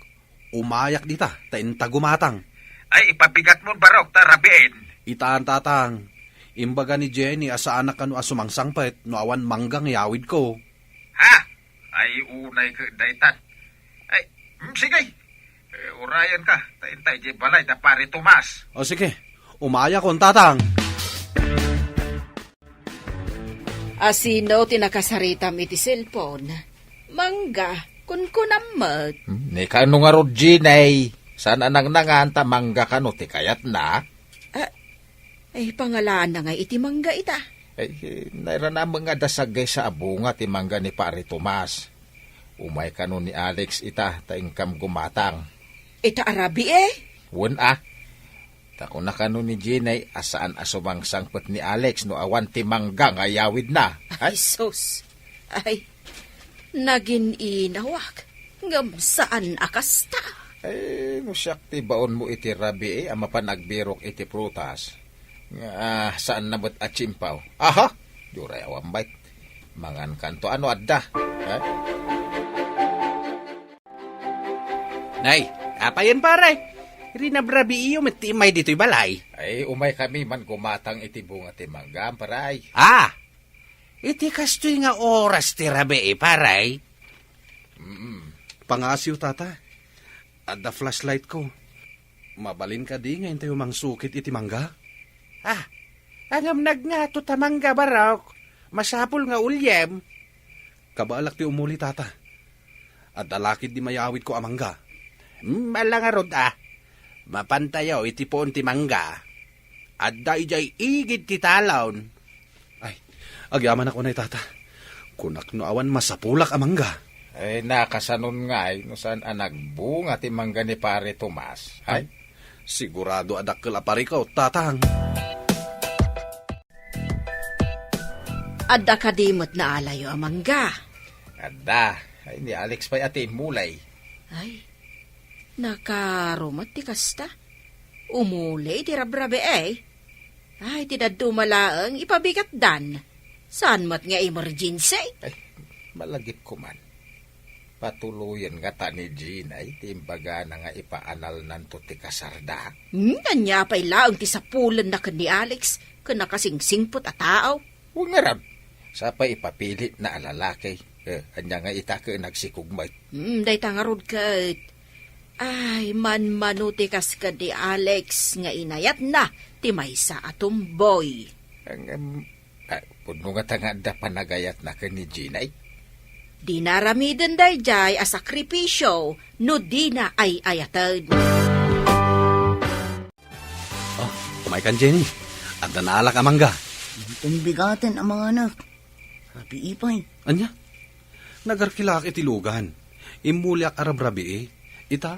Umayak dita, ta inta gumatang. Ay, ipabigatmon, barok, ta rabiin. Itan, tatang. Imbaga ni Jenny a saanak kano a sumangsangpet no awan mangga nga iyawidko. Ha? Ay, unay ket daytan. Ay, mm, sige. Urayenka, ta intay di balay da Pare Tomas. O sige, umayakon, Tatang. Asino ti nakasaritam iti cellphone? Mangga, kunkunam met. Hmm, ni kano ngarud, Jenny? Saan a nangnangan ta mangga kano ti kayatna? Ah, ay, pangalaanna nga iti mangga ita? Ay, nairana met nga adda saggaysa a bunga ti mangga ni Pare Tomas. Umay kano ni Alex ita, ta inkam gumatang. Ita a rabii, eh? Wen a. Ta kuna kano ni Jenny a saan a sumangsangpet ni Alex no awan ti mangga nga iyawidna. Ay, sus. Ay, nagin-inawak. Ngem saan a kasta. Ay, no siak ti baonmo iti rabii a mapan agbirok iti prutas, nga, ah, saanna met a tsimpaw. Aha! Diyo ray awan bay. Mangankanto ano adda. Eh? Nay, apayen, pare? Rinabrabiiyo met ti immay ditoy balay. Ay, umay kami man gumatang iti bunga ti mangga, pare. Ah! Iti kastoy nga oras ti rabii, pare? Mm. Pangasiw, tata. Adda flashlight ko. Mabalin kadi nga intayo mangsukit iti mangga? Ah, angam nagngato ta mangga, barok. Masapul nga uliem. Kabaelak ti umuli, tata. Adda lakid di mayawidko a mangga. Hmm, ala ngarud, ah. Mapantayo iti puon ti mangga. Adda idiay igid ti talon. Ay, agyamanak unay, tata. Kunak no awan masapulak a mangga. Ay, nakasanon ngay no saan a nagbunga ti mangga ni Pare Tomas. Ay? Ay, sigurado a dakkel a parikaw, tatang. Adda kadi met naalayo a mangga? Adda. Ay, ni Alex pay a ti immuli. Ay, nakarumet ti kasta. Umuli ti rabrabii, eh. Ay, ti dadduma laeng ipabigatdan. Saan met nga emergency? Ay, malagipko man. Patuloyen ngata ni Jenny ti imbagana nga ipaanalnanto ti kasarda. Hmm, ania pay laeng ti sapulenna ken ni Alex ken nakasingsingpet a tao? Wen ngarud, sapay ipapilitna a lalaki. Eh, ania nga ita ket nagsikog met? Hmm, dayta ngarud ket. Ay, manmano ti kas ken ni Alex nga inayatna ti maysa a tomboy. Ang, em, ah, pudno ngata nga adda panagayatna ken ni Jenny. Dina aramiden daydiay a sakripisio no dina ay-ayaten. Oh, umaykan, Jenny. Adda naalak a mangga. Inton bigaten a manganak. Rabii pay. Ania? Nagarkilak iti lugan. Immuliak a rabrabii. Ita,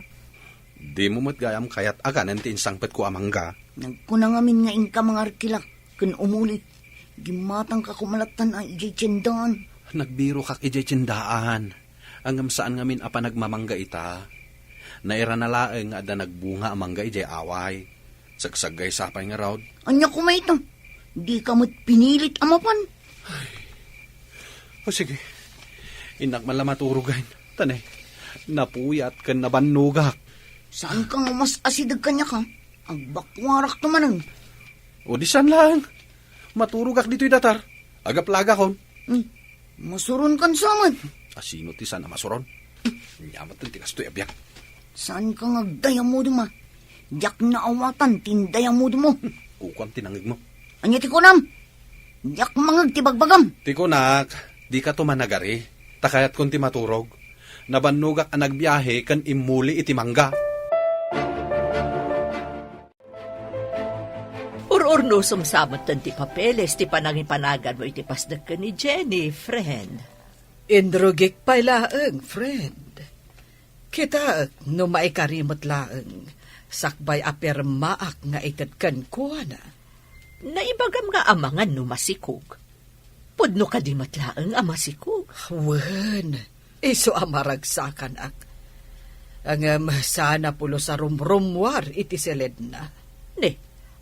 dimo met gayam kayat aganen ti insangpetko a mangga. Nagkuna ngamin nga inka mangarkilak ken umuli. Gimmatangka koma lattan a idiay tiendaan. Nagbirokak idiay tiendaan. Ngem saan ngamin a panagmamangga ita. Nairana laeng nga adda nagbunga a mangga idiay away. Sagsaggaysa pay ngarud. Ania koma ita? Dika met pinilit a mapan. O sige. Innak man la maturogen. Ta ne, napuyat ken nabannogak. Saanka nga mas asideg kaniak, a? Agbakuarakto manen. O di saan laeng. Maturogak ditoy datar. Agaplagakon. Hmm. Masuronkan sa met. Asino ti saan a masuron? Ania met ti kastoy a biag? Saanka nga agdayamudem, a? Diak naawatan ti indayamudemmo. Kukuam ti nangngegmo. Ania ti kunam? Diak mangngeg ti bagbagam. Ti kunak, dikato managari. Ta kayatkon ti maturog. Nabannogak a nagbiahe ken immuli iti mangga. Ur-urnosom sa metten ti papeles ti panangipanaganmo iti pasdek ken ni Jenny, friend. Inrugik pay laeng, friend. Kitaek no maikari met laeng, sakbay a pirmaak nga ited kenkuana. Naibagam nga amangan no masikog. Pudno kadi met laeng a masikog? Wen, isu a maragsakanak. Ngem saan a pulos a rumrummuar iti siledna. Ne,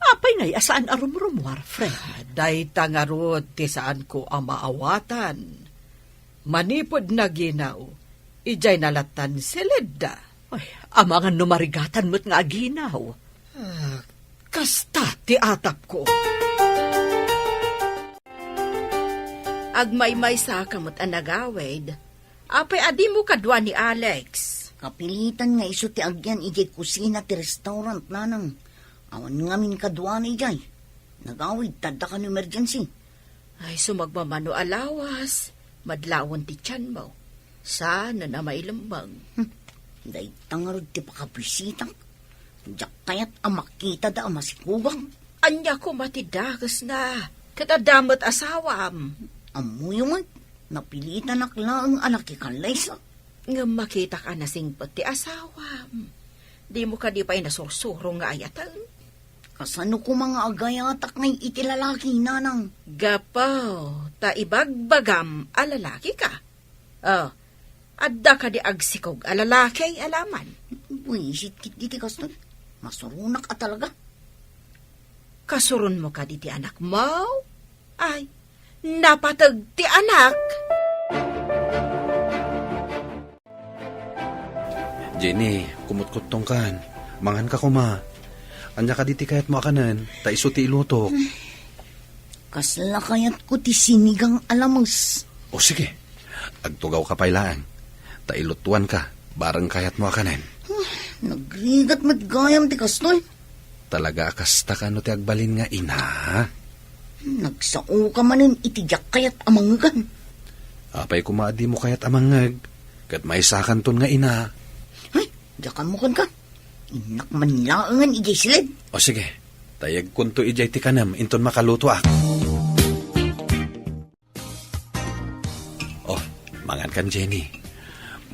apay ngay a saan a rumrummuar, friend? Dayta ngarud ti saanko a maawatan. Manipud naginaw, idiay nalattan siledda. Ay, amangan no marigatan met nga aginaw. Ah, kasta ti atapko. Agmaymaysa ka met a nagawid. Apay a dimo kadua ni Alex? Napilitan nga isu ti agyan idiay kusina ti restaurant, nanang. Awan ngamin kaduana idiay. Nagawid, tadda kan emergency. Ay, sumagmamano a lawas, madlawen ti tianmo. Saan a mailemmeng. Hmm. Dayta ngarud ti pakabisitak. Diak kayat a makitada a masikugak. Ania koma ti dakesna? Ket adda met asawam. Ammoyo met, napilitanak laeng a nakikallaysa. Ngem makitak a nasingpet ti asawam. Dimo kadi pay nasursuro nga ayaten? Kasano koma nga agayatak ngay iti lalaki, nanang? Gapu ta ibagbagam a lalaki ka. Oh, adda kadi agsikog a lalaki a laman? Buisit ketdi ti kastoy. Masuronak a talaga. Kasuronmo kadi ti anakmo? Ay, napateg ti anak. Jenny, kumutkuttongkan. Manganka koma. Ania kadi ti kayatmo a kanen? Ta isu ti ilutok. Kasla kayatko ti sinigang a lames. O sige, agtugawka pay laeng. Ta ilutuanka, bareng kayatmo a kanen. Nagrigat met gayam ti kastoy. Talaga a kasta kano ti agbalin nga ina? Nagsaoka manen iti diak kayat a mangngegan. Apay koma a dimo kayat a mangngeg, ket maysakanton nga ina. Ay, diak ammo kenka. Innak man laengen idiay siled. O sige, tayegkonto idiay ti kanem inton makalutoak. Oh, mangankan, Jenny.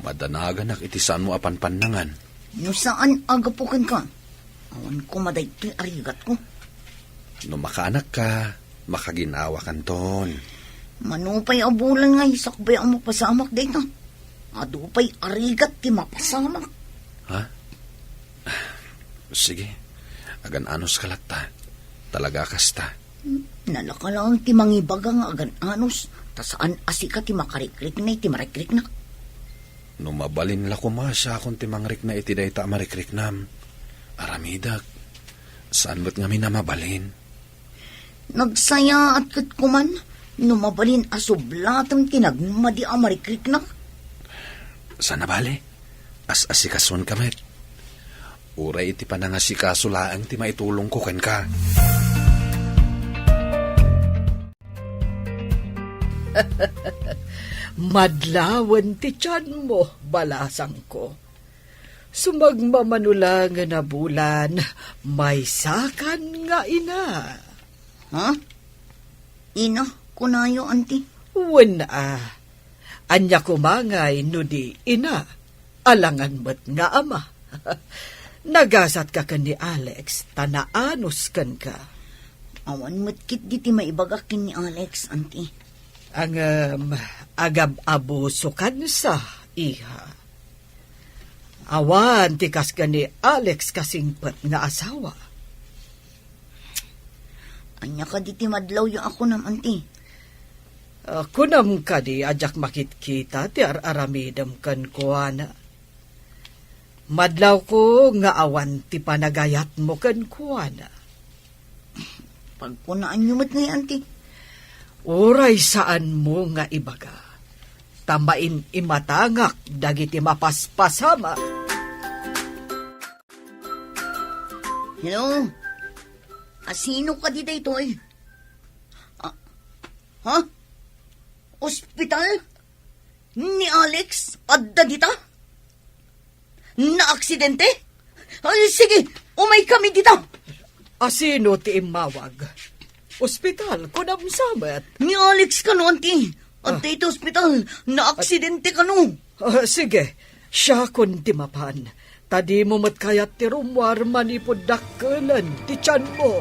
Madanaganak iti saanmo a panpannangan. No saan a gapu kenka, awan koma daytoy a rigatko. No makaanakka, makaginawakanton. Mano pay a bulan nga isakbay a mapasamak dayta. Adu pay a rigat ti mapasamak. Ha? Sige, agan-anos ka latta. Talaga a kasta. Nalaka laeng ti mangibaga nga agan-anos, ta saan a sika ti makarikrikna iti marikriknak. No mabalin la koma siakon ti mangrikna iti dayta a marikriknam, aramidek. Saan met ngamin a mabalin. Nagsayaat ket kuman no mabalin a sublatem ti nagmadi a marikriknak. Sana bale, as-asikasuenka met. Uray iti panangasikaso laeng ti maitulongko kenka. Madlawen ti tianmo, balasangko. Sumagmamano laengen a bulan, maysakan nga ina. Ha? Ina, kunayo, anti? Wen a. Ania koma ngay no di ina? Alangan met nga ama. Nagasatka ken ni Alex, ta naanos kenka. Awan met ketdi ti maibagak ken ni Alex, anti. Ngem, agab-abusokansa, iha. Awan ti kas ken ni Alex kasingpet nga asawa. Ania kadi ti madlawyo a kunam, anti? Ah, kunam kadi a diak makitkita ti ar-aramidem kenkuana? Madlawko nga awan ti panagayatmo kenkuana. Pagkunaanyo met ngay, anti? Uray saanmo nga ibaga, ta maim-imatangak dagiti mapaspasamak. Hello? Asino kadi daytoy? Ah, ha? Ospital? Ni Alex? Adda dita? Naaksidente? Ay, sige, umay kami dita. Asino ti immawag? Ospital, kunam sa met. Ni Alex kano, anti. Adda iti ospital, naaksidente kano. Ah, sige, siakon ti mapan. Ta dimo met kayat ti rummuar manipud dakkelen ti tianmo.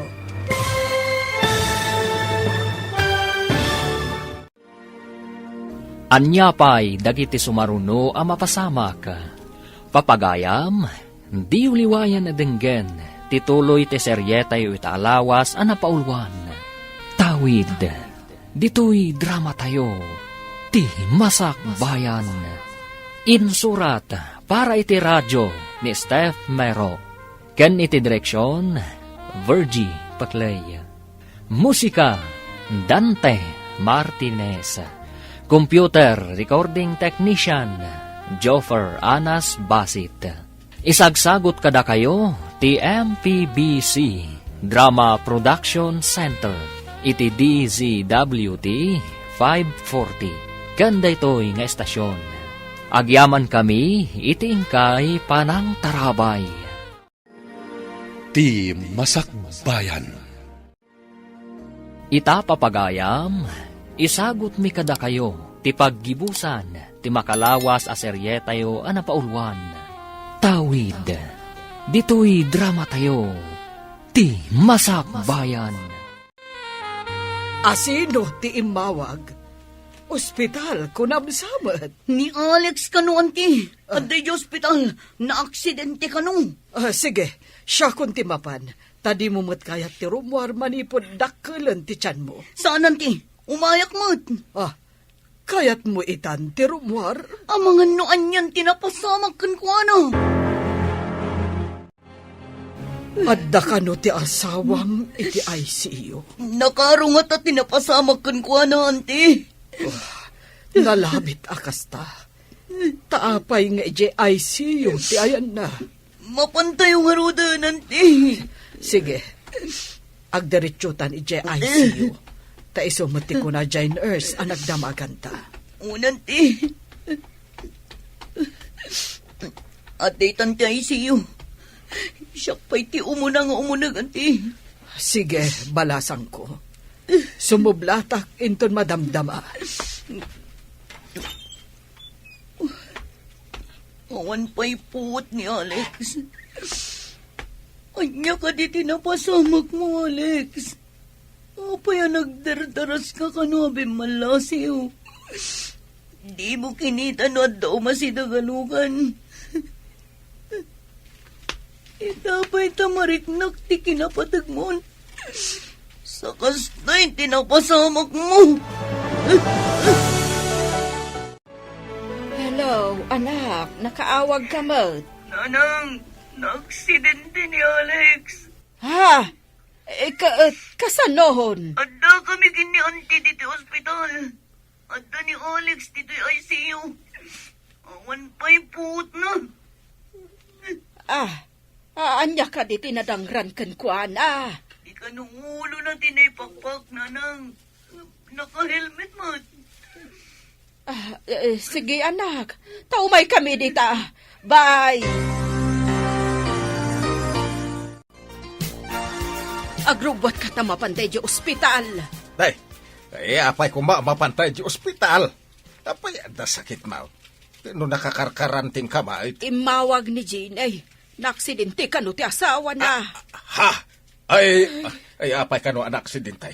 Ania pay dagiti sumaruno a mapasamak? Papagayam, diyo liwayan a denggen ti tuloy ti serietayo ita a lawas a napauluan. Tawid, ditoy dramatayo, ti Masakbayan. Insurat para iti radio ni Steph Mero. Ken iti direksion, Virgie Paclay. Musika, Dante Martinez. Computer recording technician, Joffer Anas Basit. Isagsagut kadakayo ti M P B C Drama Production Center iti D Z W T five forty ken daytoy nga estasyon. Agyamankami iti inkay panangtarabay. Ti Masakbayan. Ita, papagayam, isagutmi kadakayo ti paggibusan ti makalawas a serietayo a napauluan. Tawid, ditoy dramatayo, Ti Masakbayan. Asino ti immawag? Ospital, kunam sa met. Ni Alex kano, anti. Ah. Adda idiay ospital, naaksidente kano. Ah, sige, siakon ti mapan. Ta dimo met kayat ti rummuar manipud dakkelen ti tianmo. Saan, anti. Umayak met. Ah, kayatmo itan ti rummuar? Amangan no anian ti napasamak kenkuana. Adda kano ti asawam iti I C U? Nakarungat a ti napasamak kenkuana, anti. Nalabit a kasta. Ta apay nga idiay I C U ti ayanna? Mapantayo ngaruden, anti. Sige. Agdiretsotan idiay I C U. Ta isu met ti kuna diay nurse a nagdamaganta. Wen, anti. Adda itan ti I C U. Siak pay ti umuna nga umuneg, anti. Sige, balasangko. Sumublatak inton madamdama. Awan pay puot ni Alex. Ania kadi ti napasamakmo, Alex? Apay a nagdardaraska kano a bimmallasiw? Dimo kinita no adda umasideg a lugan. Ita pay ta mariknak ti kinapategmon. Sakastay ti napasamakmo. Hello, anak. Nakaawag ka met. Nanang, naaksidente ni Alex. Ha? Eh, ka-, eh, kasanon? Adda kami ken ni Auntie ditoy ospital. Adda ni Alex ditoy I C U. Awan pay puotna. Ah, ah, ania kadi ti nadangran kenkuana? Di kano ulona ti naipakpak, Nanang. Naka-helmet met. Ah, eh, sige, anak. Ta umaykami dita. Bye. Agrubbuatka ta mapantay idiay ospital. Day, eh, apay koma mapantay idiay ospital? Apay adda sakitmo? No nakakarkaranting ka met? Immawag ni Jean, ay. Naaksidente kano ti asawana. Ah, ha? Ay, ay, apay kano a naaksidente?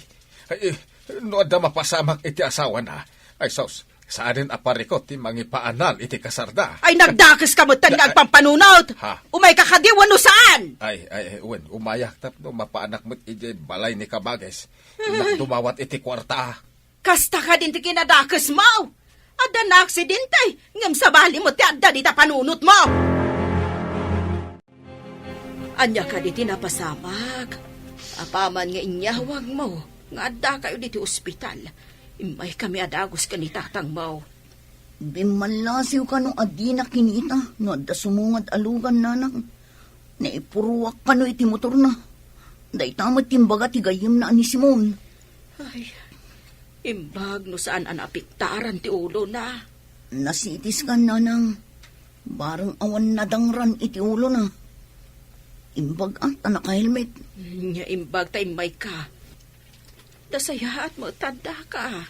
Ay, no adda mapasamak iti asawana, ay sus, saanen a parikut ti mangipaanal iti kasarda. Ay, nagdakeska met nga agpampanunot! Ha? Umayka kadi wenno saan? Ay, ay, ay, wen, umayak tapno mapaanak met idiay balay ni Kabages. Innak dumawat iti kuarta. Kasta kadin ti kinadakesmo? Adda naaksidente, ngem sabali met ti adda dita panunotmo. Ania kadi ti napasamak? Apaman nga inyawagmo nga addakayo diti ospital, immaykami a dagus ken ni tatangmo. Bimmallasiw kano a dina kinita no adda sumungad a lugan, Nanang. Naipuruak kano iti motorna. Dayta met ti imbaga ti gayyemna a ni Simon. Ay, imbag no saan a naapektaran ti ulona. Na-C T scan, Nanang. Bareng awan nadangran iti ulona. Imbag a ta naka-helmet. Nia imbag ta immayka. Nasayaat met ta addaka.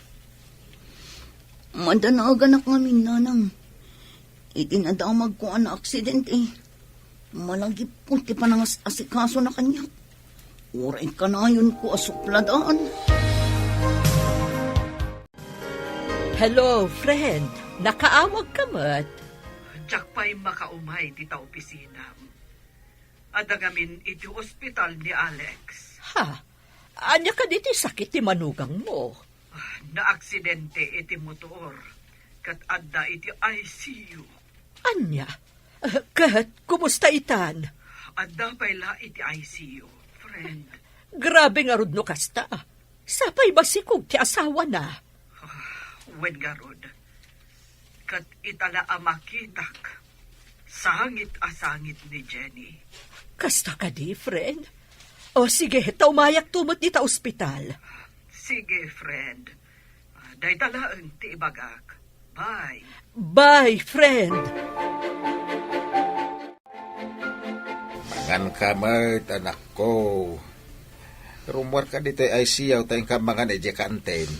Madanagan ngamin, Nanang. Iti nadamagko a naaksidente, malagipko ti panangas-asikasona kaniak. Uray kanayonko a supladaan. Hello, friend. Nakaawag ka met? Diak pay makaumay dita opisinam. Adda ngamin iti ospital ni Alex. Ha? Ania kadi ti sakit ti manugangmo? Ah, naaksidente iti motor, ket adda iti I C U. Ania? Eh, ket kumusta itan? Adda pay la iti I C U, friend. Grabe ngarud no kasta. Sapay basikog ti asawana. Ah, wen ngarud. Ket ita la a makitak, sangit a sangit ni Jenny. Kasta kadi, friend? O sige, ta umayakto met dita ospital. Sige, friend. Ah, dayta laeng ti ibagak. Bye. Bye, friend. Manganka met, anakko. Rummuarka ditoy I C U ta inka mangan idiay kantin.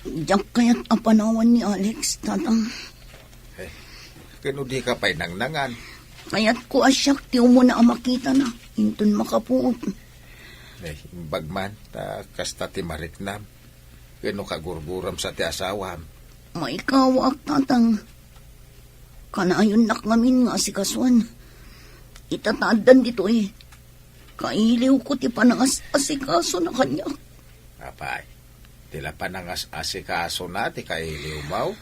Diak kayat a panawan ni Alex, Tatang. Eh, ken no dika pay nangnangan? Kayatko a siak ti umuna a makitana, inton makapuot. Eh, imbag man, ta kasta ti mariknam. Ken no kagurguram sa ti asawam? Maikawaak, Tatang. Kanayonnak ngamin nga asikasuan. Ita ta addan ditoy, kailiwko ti panangas-asikasona kaniak. Apay, ti la panangas-asikasona ti kailiwmo?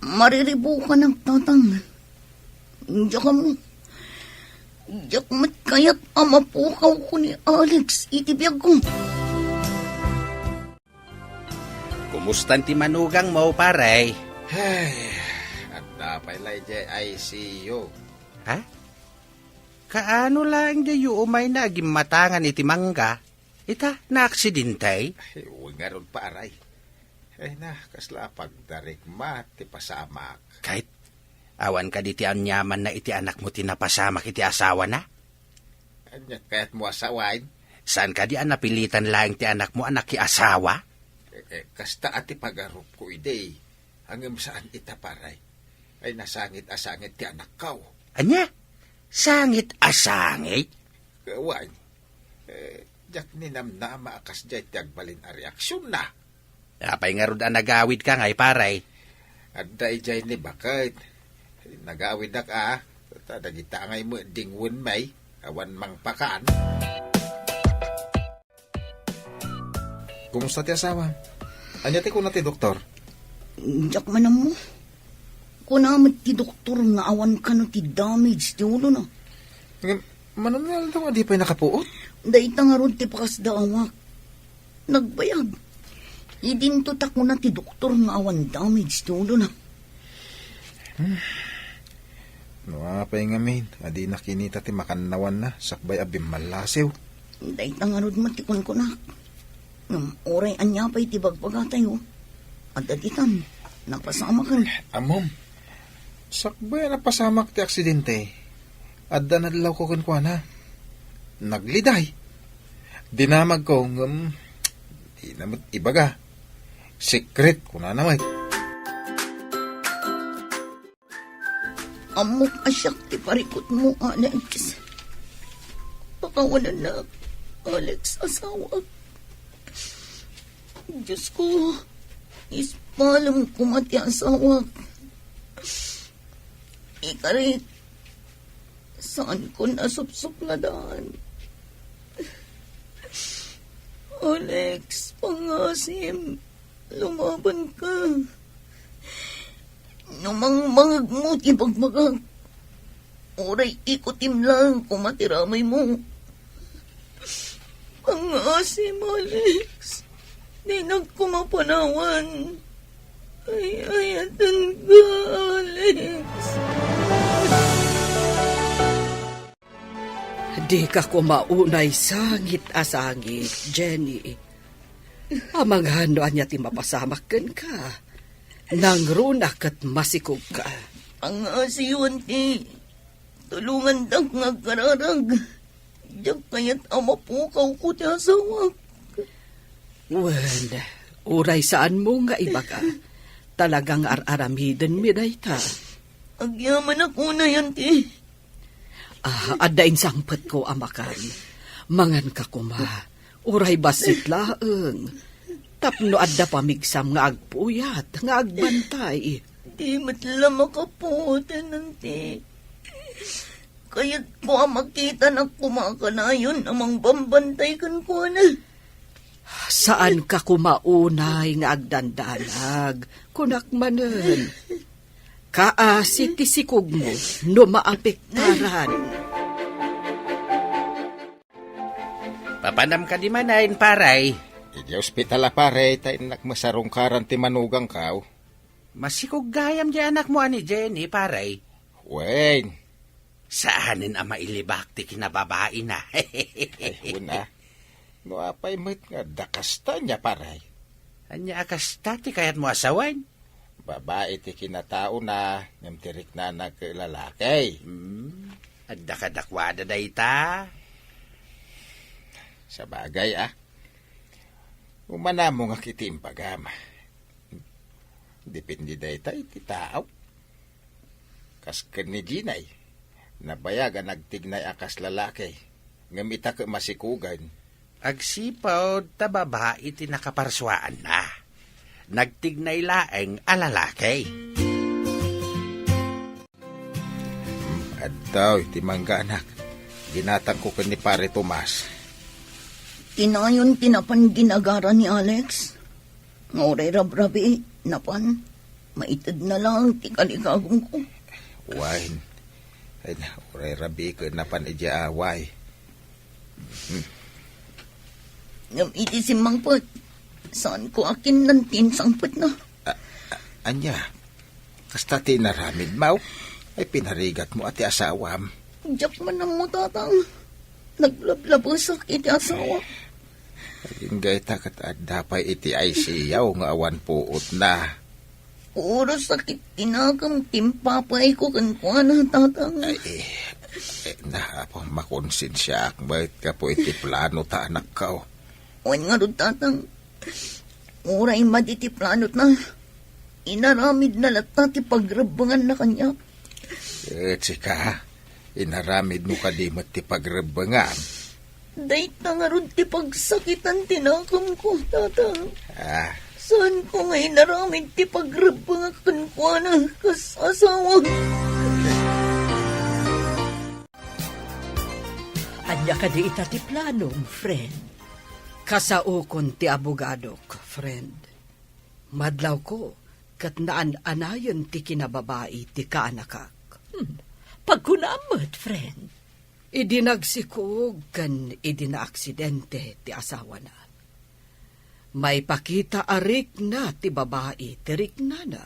Mariribukanak, Tatang. Diak ammo. Diak met kayat a mapukawko ni Alex iti biagko. Kumustan ti manugangmo, pare? Ay, adda pay la idiay I C U. Ha? Kaano laeng diyo umayna a gimmatangan iti mangga? Ita, naaksidente? Ay, wen ngarud, pare. Ay na, kasla a pagdarikma ti pasamak. Ket, awan kadi ti aniamanna iti anakmo ti napasamak iti asawana? Ania ti kayatmo a sawen? Saan kadi a napilitan laeng ti anakmo a nakiasawa? Eh, eh, kasta a ti pagarupko idi. Ngem saan ita, pare. Ay, nasangit a sangit ti anakko. Ania? Sangit a sangit? Wen. Eh, diak ninamnama a kasdiay ti agbalin a reaksionna. Apay ngarud a nagawidka ngay, pare? Adda idiay ni baket. Nagawidak a, ta dagita ngay met dingwen may, awan mangpakan. Kumusta ti asawa? Ania ti kuna ti doktor? Diak man ammo. Kuna met ti doktor nga awan kano ti damage ti ulona. Ngem, mano nga aldaw a di pay nakapuot? Dayta ngarud ti pakasdaawak. Nagbayag. Idinto ta kuna ti doktor nga awan damage ti ulona. Hmm. No apay ngamin a dina kinita ti makannawanna sakbay a bimmallasiw? Dayta ngarud met ti kunkunak. Ngem uray ania pay ti bagbagatayo, adda ditan, napasamaken. Ammom, sakbay a napasamak ti aksidente, adda nadlawko kenkuana. Nagliday. Dinamagko ngem dina met ibaga. Secret, kunana met. Ammok a siak ti parikutmo, Alex. Pakawanennak, Alex, asawak. Diosko, ispalem koma ti asawak. Ikarik, saankon a supsupladan. Alex, pangngaasim, lumabanka. No mangmangegmo ti bagbagak, uray ikutim laeng koma ti ramaymo. Pangngaasim, Alex. Dinak koma panawan. Ay-ayatenka, Alex. Dika koma unay sangit a sangit, Jenny. Amangan no ania ti mapasamak kenka. Nangruna ket masikogka. Pangngaasim, auntie. Tulongandak nga agkararag. Diak kayat a mapukawko ti asawak. Wen, uray saanmo nga ibaga. Talaga nga ar-aramidenmi dayta. Agyamanak unay, auntie. Ah, adda insangpetko a makan. Manganka koma. Uray bassit laeng. Tapno adda pamigsam nga agpuyat, nga agbantay. Di met la makapuoten, auntie. Kayatko a makitanak koma a kanayon a mangbambantay kenkuana. Saanka koma unay nga agdandanag, kunak manen. Kaasi ti sikogmo no maapektaran. Papanam kadi manen, pare? Idiay ospital a, pare, ta innak masarungkaran ti manugangko. Masikog gayam di anakmo a ni Jenny, pare. Wen. Saanen a mailibak ti kinababaina. Ay, wen a. No apay met nga adda kasta nia, pare? Ania a kasta ti kayatmo a sawen? Babai ti kinataona, ngem ti riknana ket lalaki. Hmm, adda kadakuada dayta? Sabagay, a. Umanamongak iti imbagam. Depende dayta iti tao. Kas ken ni Jenny, nabayag a nagtignay a kas lalaki, ngem ita ket masikugen. Agsipud ta babai ti nakaparsuaanna. Nagtignay laeng a lalaki. Addaw iti mangga, anak. Ginatangko ken ni Pare Tomas. Tinayon ti napan ginagara ni Alex. Nga uray rabrabii, napan, maitedna laeng ti kalikagumko. Wen. Ay, uray rabii ket napan idiay away. Ngem iti simmangpet, saanko a kinnanti insangpetna. A-, a-, ania? Kasta ti inaramidmo? Ay, pinarigatmo a ti asawam. Diak man ammo, Tatang. Naglablabesak iti asawa. Agingga ita ket adda pay iti I C U nga awan puotna. Puro sakit ti nakem ti impapayko kenkuana, Tatang. Ay, eh, eh, na, apo, makonsensiaak met gapu iti plano ta anakko. Wen ngarud, Tatang. Uray madi ti planotna, inaramidna latta ti pagrebbenganna kaniak. Ket sika, inaramidmo kadi met ti pagrebbengan? Dayta ngarud ti pagsakitan ti nakemko, Tatang. Ah. Saanko nga inaramid ti pagrebbengak kenkuana kas asawa. Ania kadi ita ti planom, friend? Kasaokon ti abogadok, friend. Madlawko ket naan-anayen ti kinababai ti kaanakak. Hmm. Pagkunam met, friend. Idi nagsikog ken idi naaksidente ti asawana, maipakita a rikna ti babai ti riknana.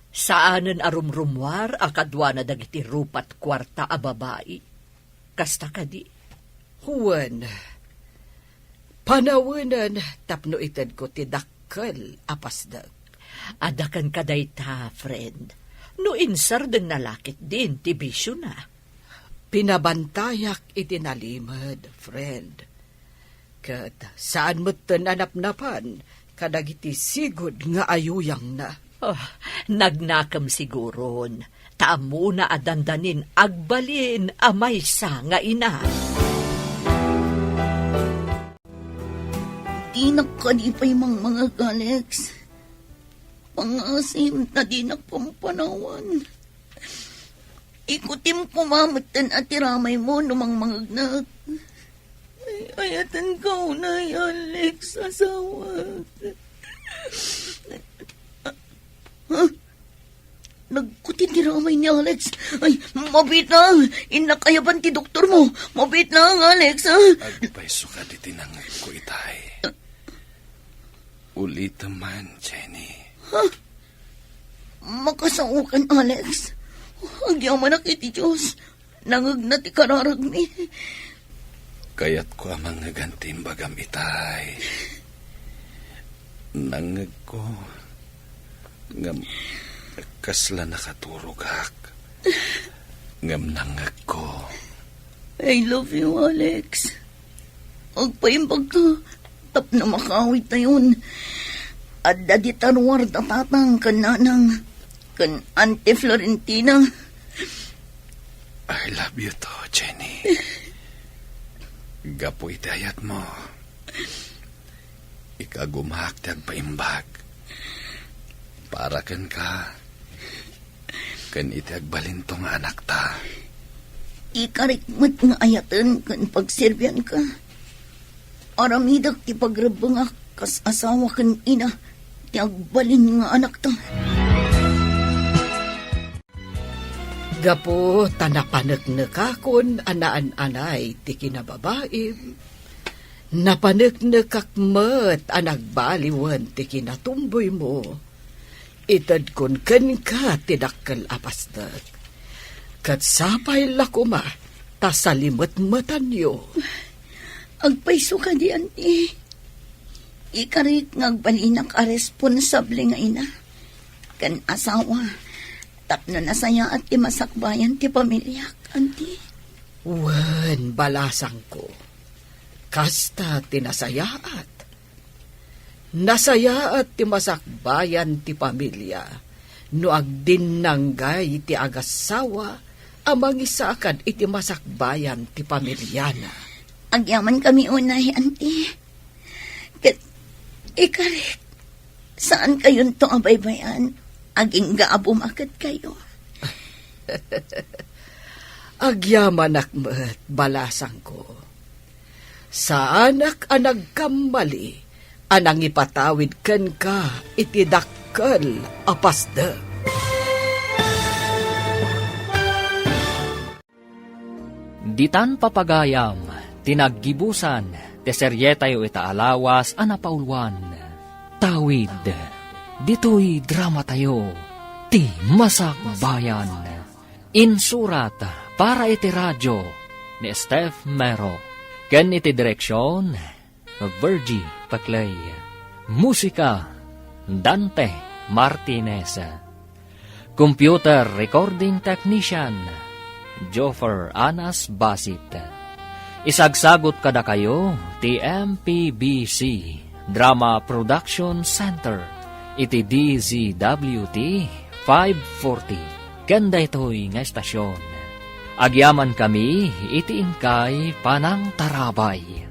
Saanen a rumrummuar a kaduana dagiti rupat kuarta a babai. Kasta kadi? Wen, panawenen tapno itedko ti dakkel a pasdek. Adda kenka dayta, friend. No insardengna la ketdin ti bisiona. Pinabantayak iti nalimed, friend. Ket saan metten a napnapan kadagiti sigud nga ayuyangna. Oh, nagnakem siguron, ta ammona a dandanin agbalin a maysa nga ina. Dinak kadi pay mangmangag, Alex. Pangasim ta dinak pampanawan. Ikutim koma metten a ti ramaymo no mangmangegnak. Ay, ayatenka unay, Alex, asawa. Ha? Nagkuti ti ramay ni Alex. Ay, mabiit na! Innak ayaban ti doktormo. Mabiit na, Alex, ha? Agpayso kadi ti nangngegko, itay. Ulitem man, Jenny. Ha? Makasaokan, Alex. Agyamanak iti Dios. Nangngegna ti kararagmi. Kayatko a mangngegan ti imbagam, itay. Nangngegko. Ngem kasla nakaturogak. Ngem nangngegko. I love you, Alex. Agpaimbagka tapno makaawidtayon. Adda dita ruar da tatang ken nanang ken Auntie Florentina. I love you too, Jenny. Gapu iti ayatmo, ikagumaak ti agpaimbag para kenka ken iti agbalinto nga anakta. Ikarik met nga ayaten ken pagserbianka. Aramidek ti pagrebbengak kas asawa ken ina ti agbalin nga anakta. Gapu ta napaneknekakon a naan-anay ti kinababaim, napaneknekak met a nagbaliwen ti kinatumboymo, Itedkon kenka ti dakkel a pasdek. Ket sapay la koma ta salimetmetanyo. Agpayso kadi, anti. Ikarik nga agbalinak a responsable nga ina ken asawa tapno nasayaat ti masakbayan ti pamiliak, anti. Wen, balasangko, kasta ti nasayaat. Nasayaat ti masakbayan ti pamilia no agdinnanggay ti agassawa a mangisakad iti masakbayan ti pamiliana. Agyamankami unay, anti. Ket ikarik, saankayonto a baybay-an, agingga a bumaket kayo. Agyamanak met, balasangko. Saanak a nagkammali a nangipatawid kenka iti dakkel a pasdek. Ditan papagayam ti naggibusan ti serietayo ita a lawas a napauluan. Tawid, ditoy dramatayo, ti Masakbayan. Insurat para iti radio ni Steph Mero ken iti direksion Virgie Paclay. Musika, Dante Martinez. Computer Recording Technician, Joffer Anas Basit. Isagsagut kadakayo ti M P B C Drama Production Center iti D Z W T five forty ken daytoy nga estasion. Agyamankami iti inkay panangtarabay.